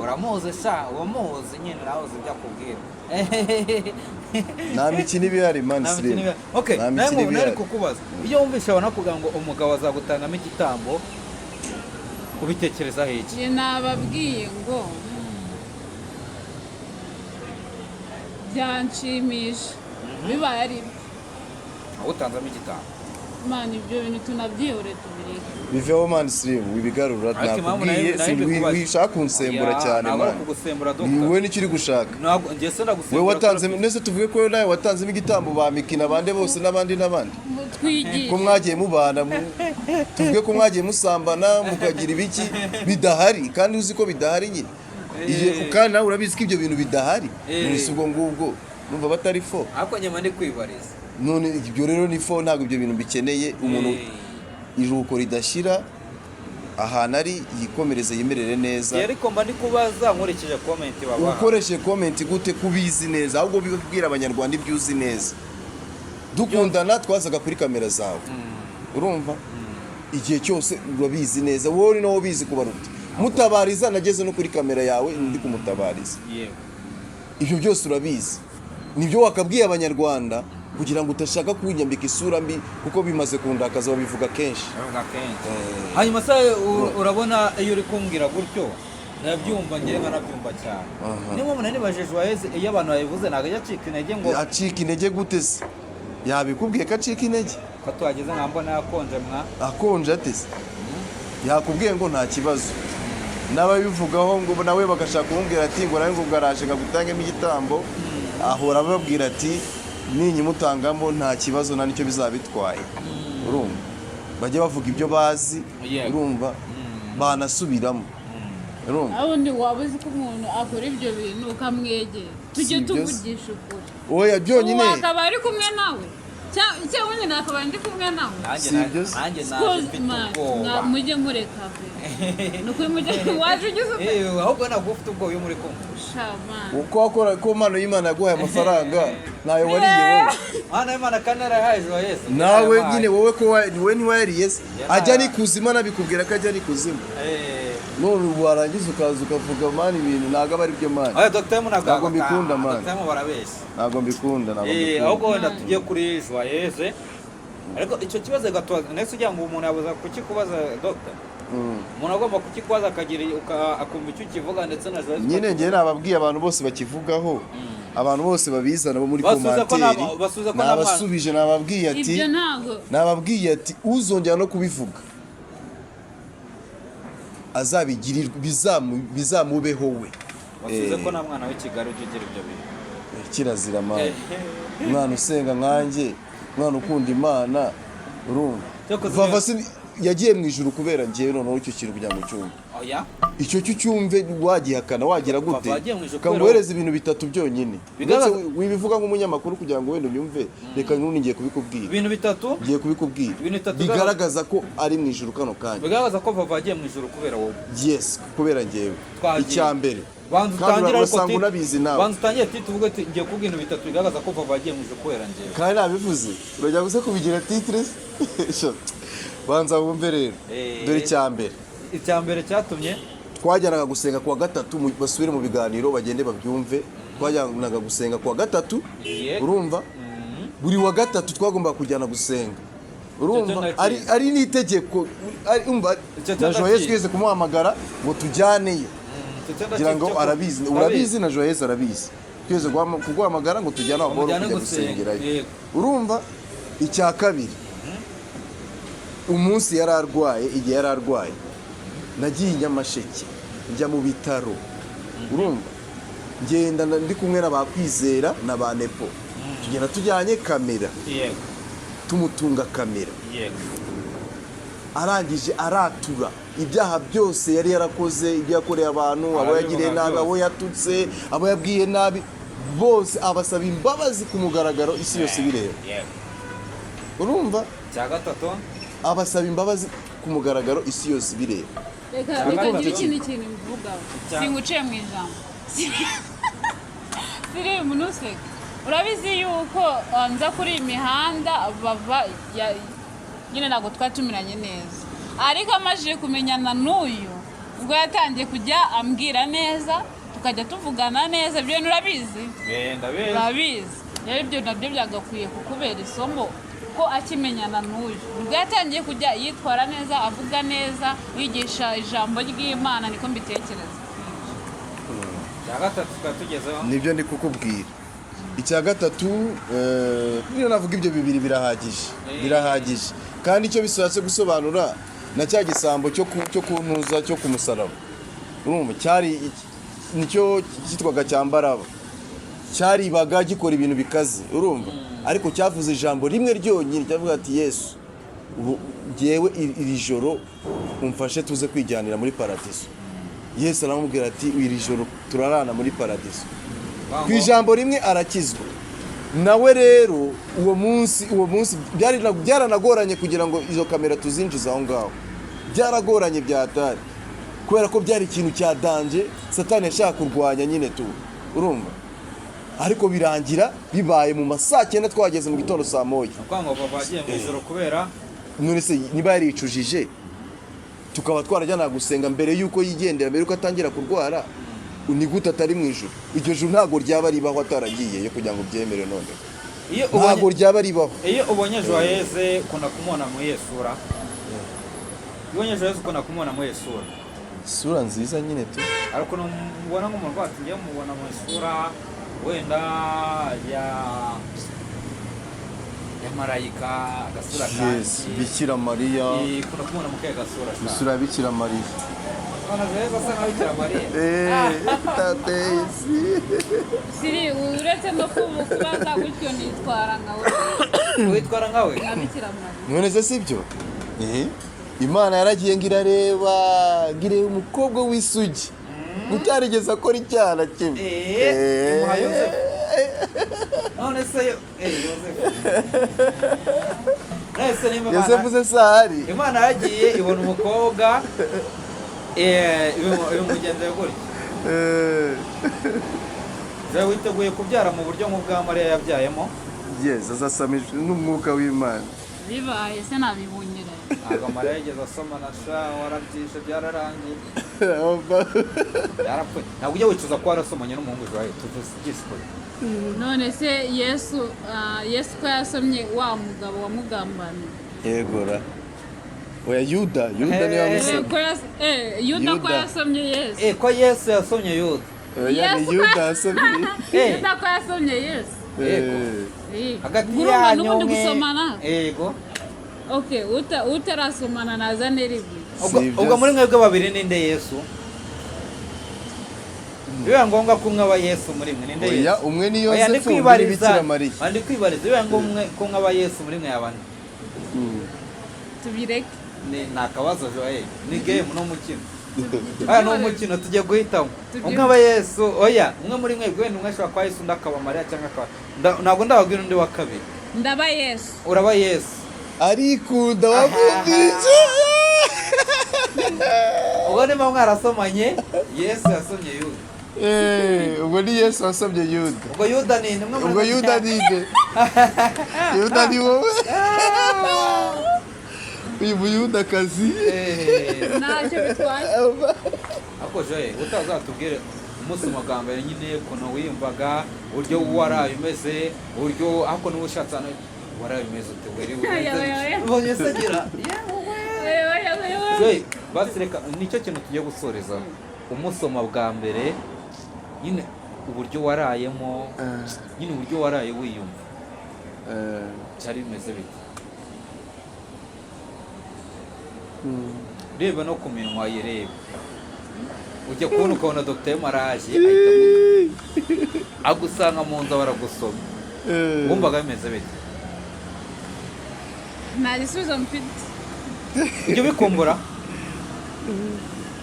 Uramuzi sha, uramuzi nyine, nawe uzi ibyo akubwira. Nta mikino iba ihari mani Nta mikino sirimu. iba. Okay, Nta nawe mikino ngo iba nari ihari. kukubaza. Iyo wumvise banakubwira ngo umugabo azagutangamo igitambo, ubitekerezaho iki? Njye nababwiye ngo byanshimisha bibaye ari byo. Awutanzamo igitambo. Mani ibyo bintu tunabyihore tubireke. Biveho mani sirimu, wibigarura. Ariko impamvu Nakubwiye nayo mbikubaza. wishaka kunsembura Oya, cyane ntabwo ari mani. ukugusembura, Ni Dr. wowe nicyo uri gushaka. Ntabwo njye se ndagusembura. Wowe watanze, ndetse tuvuge ko nawe watanzemo igitambo, ba Mikina bande bose n'abandi n'abandi. Twigishe. Ko mwagiye mubana, tuvuge ko mwagiye musambana mukagira ibiki bidahari, kandi uzi ko bidahari nyine. Kandi nawe urabizi ko ibyo bintu bidahari. None si ubwo ngubwo numva batari fo. Ariko nyuma ndi kwibariza. None ibyo rero ni fo, ntabwo ibyo bintu bikeneye umuntu iruhuko ridashira, ahantu ari yikomereze yimerere neza. Ariko mba ndi kubaza nkurikije comment babaha. Ukoreshe comment gute kubizi neza, ahubwo bibwira abanyarwanda ibyo uzi neza. Dukundana twazaga kuri kamera zawe. Urumva? Igihe cyose urabizi neza, wowe uri nawe ubizi kubaruta. Mutabariza nageze no kuri kamera yawe ndi kumutabariza. Yego. Ibyo byose urabizi. Nibyo wakabwiye abanyarwanda kugira ngo utashaka kunyambika isura mbi, kuko bimaze kundakaza babivuga kenshi. Babivuga kenshi. Hanyuma se urabona iyo uri kumbwira gutyo ndabyumva, ngewe nkanabyumva cyane. Niyo mpamvu nari nibajije Joyeuse, iyo abantu babivuze ntabwo ajya acika intege ngo Acika intege gute se? Yabikubwiye ko acika intege? Ko tuhageze nka mbona yakonje mwa. Akonje ate se? Yakubwiye ngo nta kibazo. N'ababivugaho ngo nawe bagashaka kumubwira ati ngo nawe ngo garaje ngagutangemo igitambo. Ahora ababwira ati ninyimutangamo nta kibazo, nta nicyo bizaba bitwaye. Urumva, bajya bavuga ibyo bazi. Urumva, banasubiramo, urumva. Aho undi waba uzi ko umuntu akora ibyo bintu ukamwegera, tujye Si ibyo se. tuvugisha ukuri. Oya, byonyine. Ubu akaba ari kumwe nawe, cyangwa nyine akaba ndi kumwe nawe. Nanjye Si ibyo se. nanjye naje mfite ubwoba. Mujye mureka pe, ni ukuri mujye waje ugize ute? Ahubwo ntabwo ufite ubwoba iyo muri kumwe. Shama. Uko wakora ko impano y'Imana yaguhaye amafaranga, ntayo wariye wowe? Mwana w'Imana kandi yarahaye Joyeuse. Nawe nyine wowe ko wowe ntiwayariye se? Yarahaye. Ajya n'ikuzimu, anabikubwira ko ajya n'ikuzimu. None ubu warangiza ukaza ukavuga, man, ibintu ntabwo aba ari byo, man. Oya, Dr. M ntabwo Ntabwo mbikunda, man. Dr. M barabeshya. Ntabwo mbikunda, ntabwo mbikunda. Ahubwo wenda tugiye kuri Joyeuse, ariko icyo kibazo gatubaza ndetse ugira ngo umuntu yabuza kukikubaza, Dr. Umuntu agomba kukikubaza akagira akumva icyo ukivuga, ndetse na Joyeuse. Nyine njye nababwiye, abantu bose bakivugaho, abantu bose babizana bo muri Basubiza ko commentaire, basubiza ko nta nabasubije, nababwiye ati Ibyo ntabwo nababwiye ati uzongera no kubivuga azabigirirwe, bizamubeho we. Basubize ko nta mwana w'i Kigali ujya ugira ibyo bintu. Kirazira, man. Umwana usenga nkanjye, umwana ukunda Imana, urumva. Cyakoze Vava si yagiye mu ijuru kubera njyewe? Noneho icyo kintu kugira ngo cyumve, Oya. icyo cyo cyumve, wagihakana wagira gute? Vava yagiye mu ijuru kubera Kanguhereza ibintu bitatu byonyine. Bigaragaza- Uretse wibivuga nk'umunyamakuru kugira ngo wenda ubyumve, reka n'ubundi ngiye kubikubwira. Ibintu bitatu. Ngiye kubikubwira. Ibintu bitatu bigaragaza ko ari mu ijuru kano kanya. Bigaragaza ko Vava yagiye mu ijuru kubera wowe. Yes, kubera njyewe. Twagiye. Icya mbere, Banza kandi utangire, ariko urasanga unabizi nawe. Banza utangire titre, uvuge ati ngiye kuvuga ibintu bitatu bigaragaza ko Vava yagiye mu ijuru kubera njyewe. Kandi nabivuze, urajya gusa kubigira titre. Banza wumve rero. Dore icya mbere. Icya mbere cyatumye Twajyanaga gusenga kuwa gatatu, basubire mu biganiro bagende babyumve. Twajyanaga gusenga kuwa gatatu. Urumva, buri wa gatatu twagombaga kujyana gusenga, urumva. Icyo cyo Ari ndakizi. ari n'itegeko, umva, Icyo cyo na Joyeuse ndakizi. twese kumuhamagara ngo tujyaneyo. Kugira ngo arabizi, urabizi, na Joyeuse arabizi, twese kuguhamagara ngo tujyane aho Mujyane kujya gusenga, gusengerayo. Urumva, icya kabiri, umunsi yari arwaye, igihe yari arwaye, nagiye i Nyamasheke, njya mu bitaro, urumva, ngenda ndi kumwe na ba Kwizera na ba Nepo, tugenda tujyanye kamera, tumutunga kamera. Arangije aratura ibyaha byose yari yarakoze, ibyo yakoreye abantu, abo Arabivuga yagiriye nabi, byose. abo yatutse, abo yabwiye nabi, bose abasaba imbabazi ku mugaragaro, isi yose ibireba. Urumva? Icya gatatu. Abasaba imbabazi ku mugaragaro, isi yose ibireba. Reka Icya reka ngire gatatu. ikindi kintu mbivugaho. Singuciye mu ijambo, siri ntuseke. Urabizi yuko nza kuri iyi mihanda bava nyine ntabwo twari tumeranye neza, ariko amajije kumenyana n'uyu, ubwo yatangiye kujya ambwira neza, tukajya tuvugana neza. Ibyo bintu urabizi. Ndabizi. Urabizi rero, ibyo nabyo byagakwiye kukubera isomo ko akimenyana n'uyu, ubwo yatangiye kujya yitwara neza, avuga neza, yigisha ijambo ry'Imana. Niko mbitekereza. Icya gatatu tukaba tugezeho. Nibyo ndi kukubwira. Icya gatatu, niyo navuga ibyo bibiri birahagije. Birahagije. Kandi icyo bishatse gusobanura, na cya gisambo cyo kuntuza, cyo ku musaraba, urumva, cyari nicyo cyitwaga cyambaraba, cyaribaga, gikora ibintu bikaze, urumva, ariko cyavuze ijambo rimwe ryonyine, cyavuga ati: "Yesu, ubu jyewe iri joro umfashe tuze kwijyanira muri paradiso." Yesu aramubwira ati: "Iri joro turarana muri paradiso." Ku ijambo rimwe arakizwa. Nawe rero uwo munsi byaranagoranye kugira ngo izo kamera tuzinjize aho ngaho, byaragoranye byatari, kubera ko byari ikintu cya danger Satani yashaka kurwanya nyine tu, urumva. Ariko birangira bibaye mu ma saa 9, twageze mu gitondo saa 1. Ni ukuvuga ngo Vava yagiye mu ijoro kubera None se niba yaricujije, tukaba twarajyanaga gusenga mbere y'uko yigendera, mbere y'uko atangira kurwara, ni gute atari mu ijuru? Iryo juru ntabwo ryaba ribaho ataragiyeyo kugira ngo ubyemere none. Iyo Ntabwo ubonye ryaba ribaho. Iyo ubonye Joyeuse ukunda kumubona mu iyihe sura? Iyo ubonye Joyeuse ukunda kumubona mu iyihe sura? Isura nziza nyine tu. Hari ukuntu mubona nk'umuntu uvuga ati ngiye mubona mu isura wenda ya Ya marayika, agasura Yes, kanki. Bikira Mariya. Ikunda kumubona mu kahe gasura sha? Isura ya Bikira Mariya. Ubona Joyeuse asa nka Bikira Mariya. Tatesi. Siri, uretse no kubaza gutyo, nitwara nkawe. Witwara nkawe? Nka Bikira Mariya. None se sibyo? Imana yaragiye ngo irareba, ngo ireba umukobwa w'isugi utarigeze akora icyaha na kimwe. Imuha Yozefu. None se Yozefu, none se nimba Yosefu se sahari. Imana yagiye ibona umukobwa, ibimugenzuye gutya. Joye, witeguye kubyara mu buryo nk'ubwa Mariya yabyayemo? Yes, azasamishwa n'umwuka w'Imana. Bibaye se nabibunyira? Ntabwo Mariya yigeze asomana sha, warabyishe, byararangiye, byarapfuye. Ntabwo ujya wicuza ko warasomanye n'umuhungu, Joye? Tuvugishe ukuri. None se Yesu, Yesu ko yasomye wa mugabo wamugambaniye? Yegora, oya, Yuda, Yuda niwe wamusomye. Yuda ko Yuda. yasomye Yesu. Ko Yesu yasomye Yuda. Oya, ni Yesu. Yuda yasomye. Yuda ko yasomye Yesu. Yego. Hagati Urumva yanyu n'ubundi mwe gusomana. Yego. Okay, utarasomana nazane rimwe. Ubwo Si ibyo ubwo muri se. mwebwe babiri ninde Yesu? Biba ngombwa ko umwe aba Yesu muri mwe, ninde Oya, Yesu? umwe ni Oya, ndi Yosefu, undi ni kwibariza. Bikira Mariya. Ndi kwibariza, biba ngombwa ko umwe aba Yesu muri mwe, yaba nde? Tubireke. Ni akabazo, Joel, ni game, ni umukino. Aya ni umukino tugiye guhitamo. Umwe aba Yesu. Oya, umwe muri mwebwe, wenda umwe ashobora kuba Yesu, undi akaba Mariya, cyangwa akaba ntabwo ndababwira undi wa kabiri. Ndaba Yesu. Uraba Yesu. Arikunda, wamwumvise? Ubwo niba mwarasomanye, Yesu yasomye Yuda. Ubwo ni Yesu wasomye Yuda. Ubwo Yuda ni umwe muri Ubwo Yuda ni nde? Yuda ni wowe, uyu muyudakazi. Ntacyo bitwaye. Ariko Joye, utazatubwire umunsi bwa mbere nyine ukuntu wiyumvaga, uburyo waraye umeze, uburyo ariko niba ushatse hano waraye umeze ute, weri? Oya, oya, oya. Ubonye se gira? Oya, oya, oya, oya. Joye, basi reka nicyo kintu tugiye gusoreza. Umusoma bwa mbere nyine, uburyo warayemo nyine, uburyo waraye wiyumva, byari bimeze bite? Reba no ku minwa yireba, ujya kubona ukabona Dr. M araje, ahita agusanga mu nzu, baragusoma. Wumvaga bimeze bite? Nta gisubizo mfite. Ujya ubikumbura?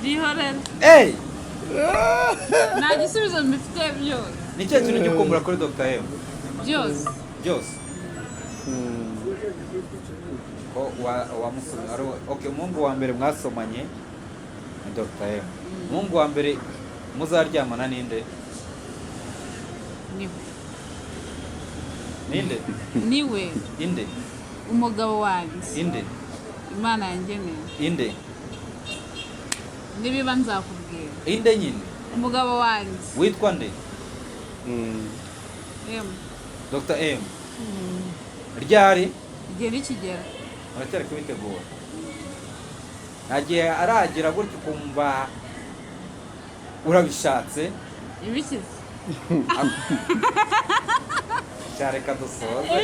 Byihorere. Ey! Nta gisubizo mbifite byose. Ni cyo kintu ujya ukumbura kuri Dr. M? Byose. Byose ko wamusomye ari okay. Umuhungu wa mbere mwasomanye ni Dr. M. Umuhungu wa mbere muzaryamana ninde? Niwe. Ninde? Niwe. Inde? Umugabo wanjye. Inde? Imana yangeneye. Inde? Nibiba nzakubwira. Inde nyine? Umugabo wanjye. Witwa nde? M. Dr. M ryari? Igihe nikigera. Muracyari kubitegura. Nta gihe aragira gutyo ukumva urabishatse? Ibikize? Cya, reka dusoze.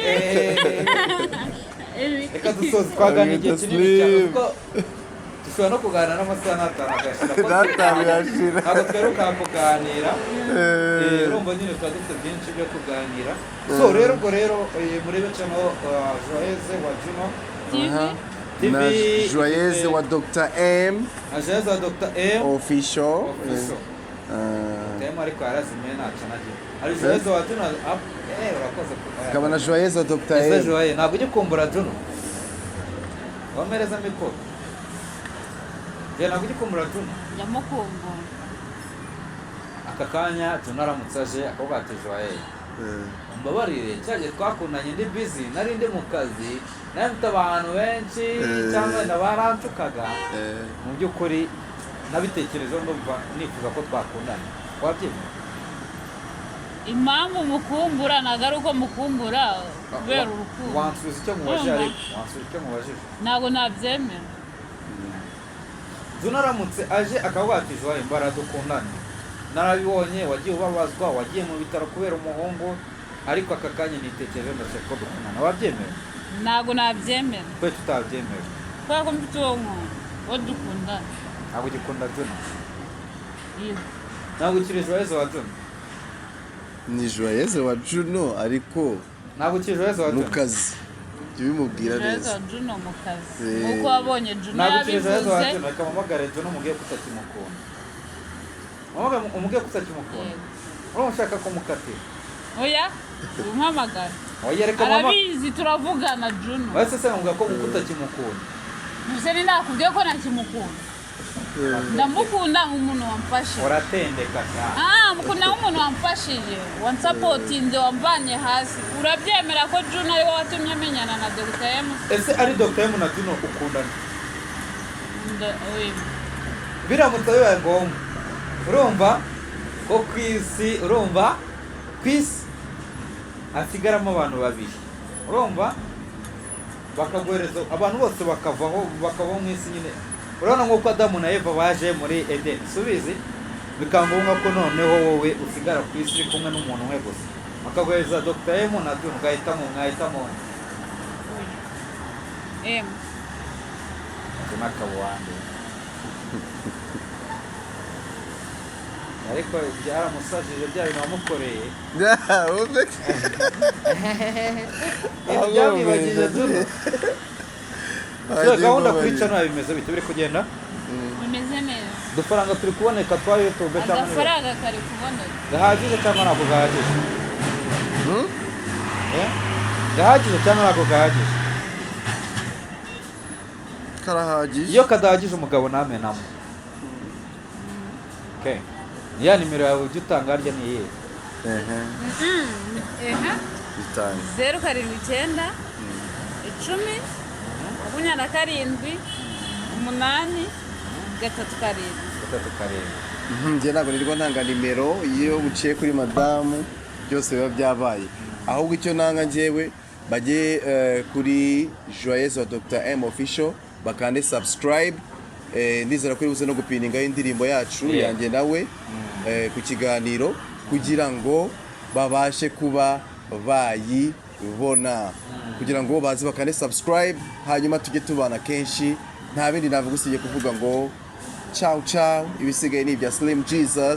Reka dusoze, twaganira igihe kinini cyane, kuko dushobora no kuganira n'amasaha n'atanu agashira. Kuko N'atanu yashira. Ntabwo tweruka kuganira. Urumva nyine tuba dufite byinshi byo kuganira. So rero, ubwo rero, murebe channel Joyeux wa Juno TV. TV. Na Joyeuse wa Dr. M. Na Joyeux wa Dr. M. Official. Official. Dr. M ariko yarazimiye, ntacyo nagira. Hari Joyeux wa Juno, urakoze. Akaba na Joyeuse wa Dr. Ese M. Joyeux, ntabwo ujya ukumbura Juno? Wamereza mikoro. Joyeux, ntabwo ujya ukumbura Juno? Ndamukumbura. Aka kanya Juno aramutse aje akavuga ati: "Joyeux, mbabarire, cyagihe twakundanye ndi busy, nari ndi mu kazi, nari mfite abantu benshi, cyangwa wenda barancukaga, mu by'ukuri nabitekerejeho ndumva nifuza ko twakundana," wabyemera? Impamvu mukumbura ntabwo ari uko mukumbura kubera urukundo. Wansubiza icyo mubajije? Urumva? Ariko wansubiza icyo mubajije? Ntabwo nabyemera. Juno aramutse aje akavuga ati: "Joye, mbara dukundane, narabibonye wagiye ubabazwa, wagiye mu bitaro kubera umuhungu, ariko aka kanya nitekereje ndashaka ko dukundana," wabyemera? Ntabwo nabyemera. Twe tutabyemera? Kubera ko mfite uwo nkunda, uwo dukundana. Ntabwo ugikunda Juno? Yego. Ntabwo ukiri Joyeuse wa Juno? Ni Joyeuse wa Juno, ariko Ntabwo ukiri Joyeuse wa mu Juno? kazi, jya ubimubwira Joyeuse neza. wa Juno mu kazi. Eh. Nkuko wabonye Juno Ntabwo ukiri Joyeuse wa yabivuze. Juno. Reka mpamagare Juno, umubwiye ko utakimukunda. Mpamagare umubwiye ko utakimukunda. Yego. Urumva ushaka kumukatira? Oya, umpamagara. Oya, reka mama. Arabizi, turavugana Juno. Wese se nkumva ko utakimukunda. Gusa ni nakubwiye ko ntakimukunda, ndamukunda nk'umuntu wamfashije. Uratendeka cyane. Ah, mukunda nk'umuntu wamfashije, wansapotinze, wamvanye hasi. Urabyemera ko Juno ari wowe watumye amenyana na Dr M? Ese ari Dr M na Juno, ukundana? Oya. Biramutse bibaye ngombwa, urumva ko ku isi, urumva ku isi hasigaramo abantu babiri, urumva bakaguhereza abantu bose bakavaho, bakavaho mu isi nyine, urabona nk'uko Adamu na Eva baje muri Edeni, subizi, bikaba ngombwa ko noneho wowe usigara ku isi uri kumwe n'umuntu umwe gusa, bakaguhereza Dr M na Juno, ugahitamo, mwahitamo? M. Juno akaba uwande, ariko byaramusajije bya bintu wamukoreye. Wumve. Ibintu byamwibagije Juno. So, gahunda kuri channel bimeze bite? Biri kugenda? Bimeze neza. Udufaranga turi kuboneka twa YouTube cyangwa Agafaranga kari kuboneka. Gahagije cyangwa ntabwo gahagije? Eh? Gahagije cyangwa ntabwo gahagije? Karahagije. Iyo kadahagije umugabo ntamenamo. Okay. Ya nimero yawe ujya utanga harya ni iyihe? Ehe. Ehe. Bitanga. 0791027837. 37. Njye ntabwo nirirwa ntanga nimero. Iyo buciye kuri madamu byose biba byabaye. Ahubwo icyo nanga njyewe, bajye kuri Joyeuse wa Dr M Official, bakande subscribe. Ndizera ko uri buze no gupiningaho indirimbo yacu yanjye nawe ku kiganiro, kugira ngo babashe kuba bayibona, kugira ngo baze bakande subscribe, hanyuma tujye tubana kenshi. Nta bindi navuga usibye kuvuga ngo ciao ciao. Ibisigaye ni ibya Slim Jesus.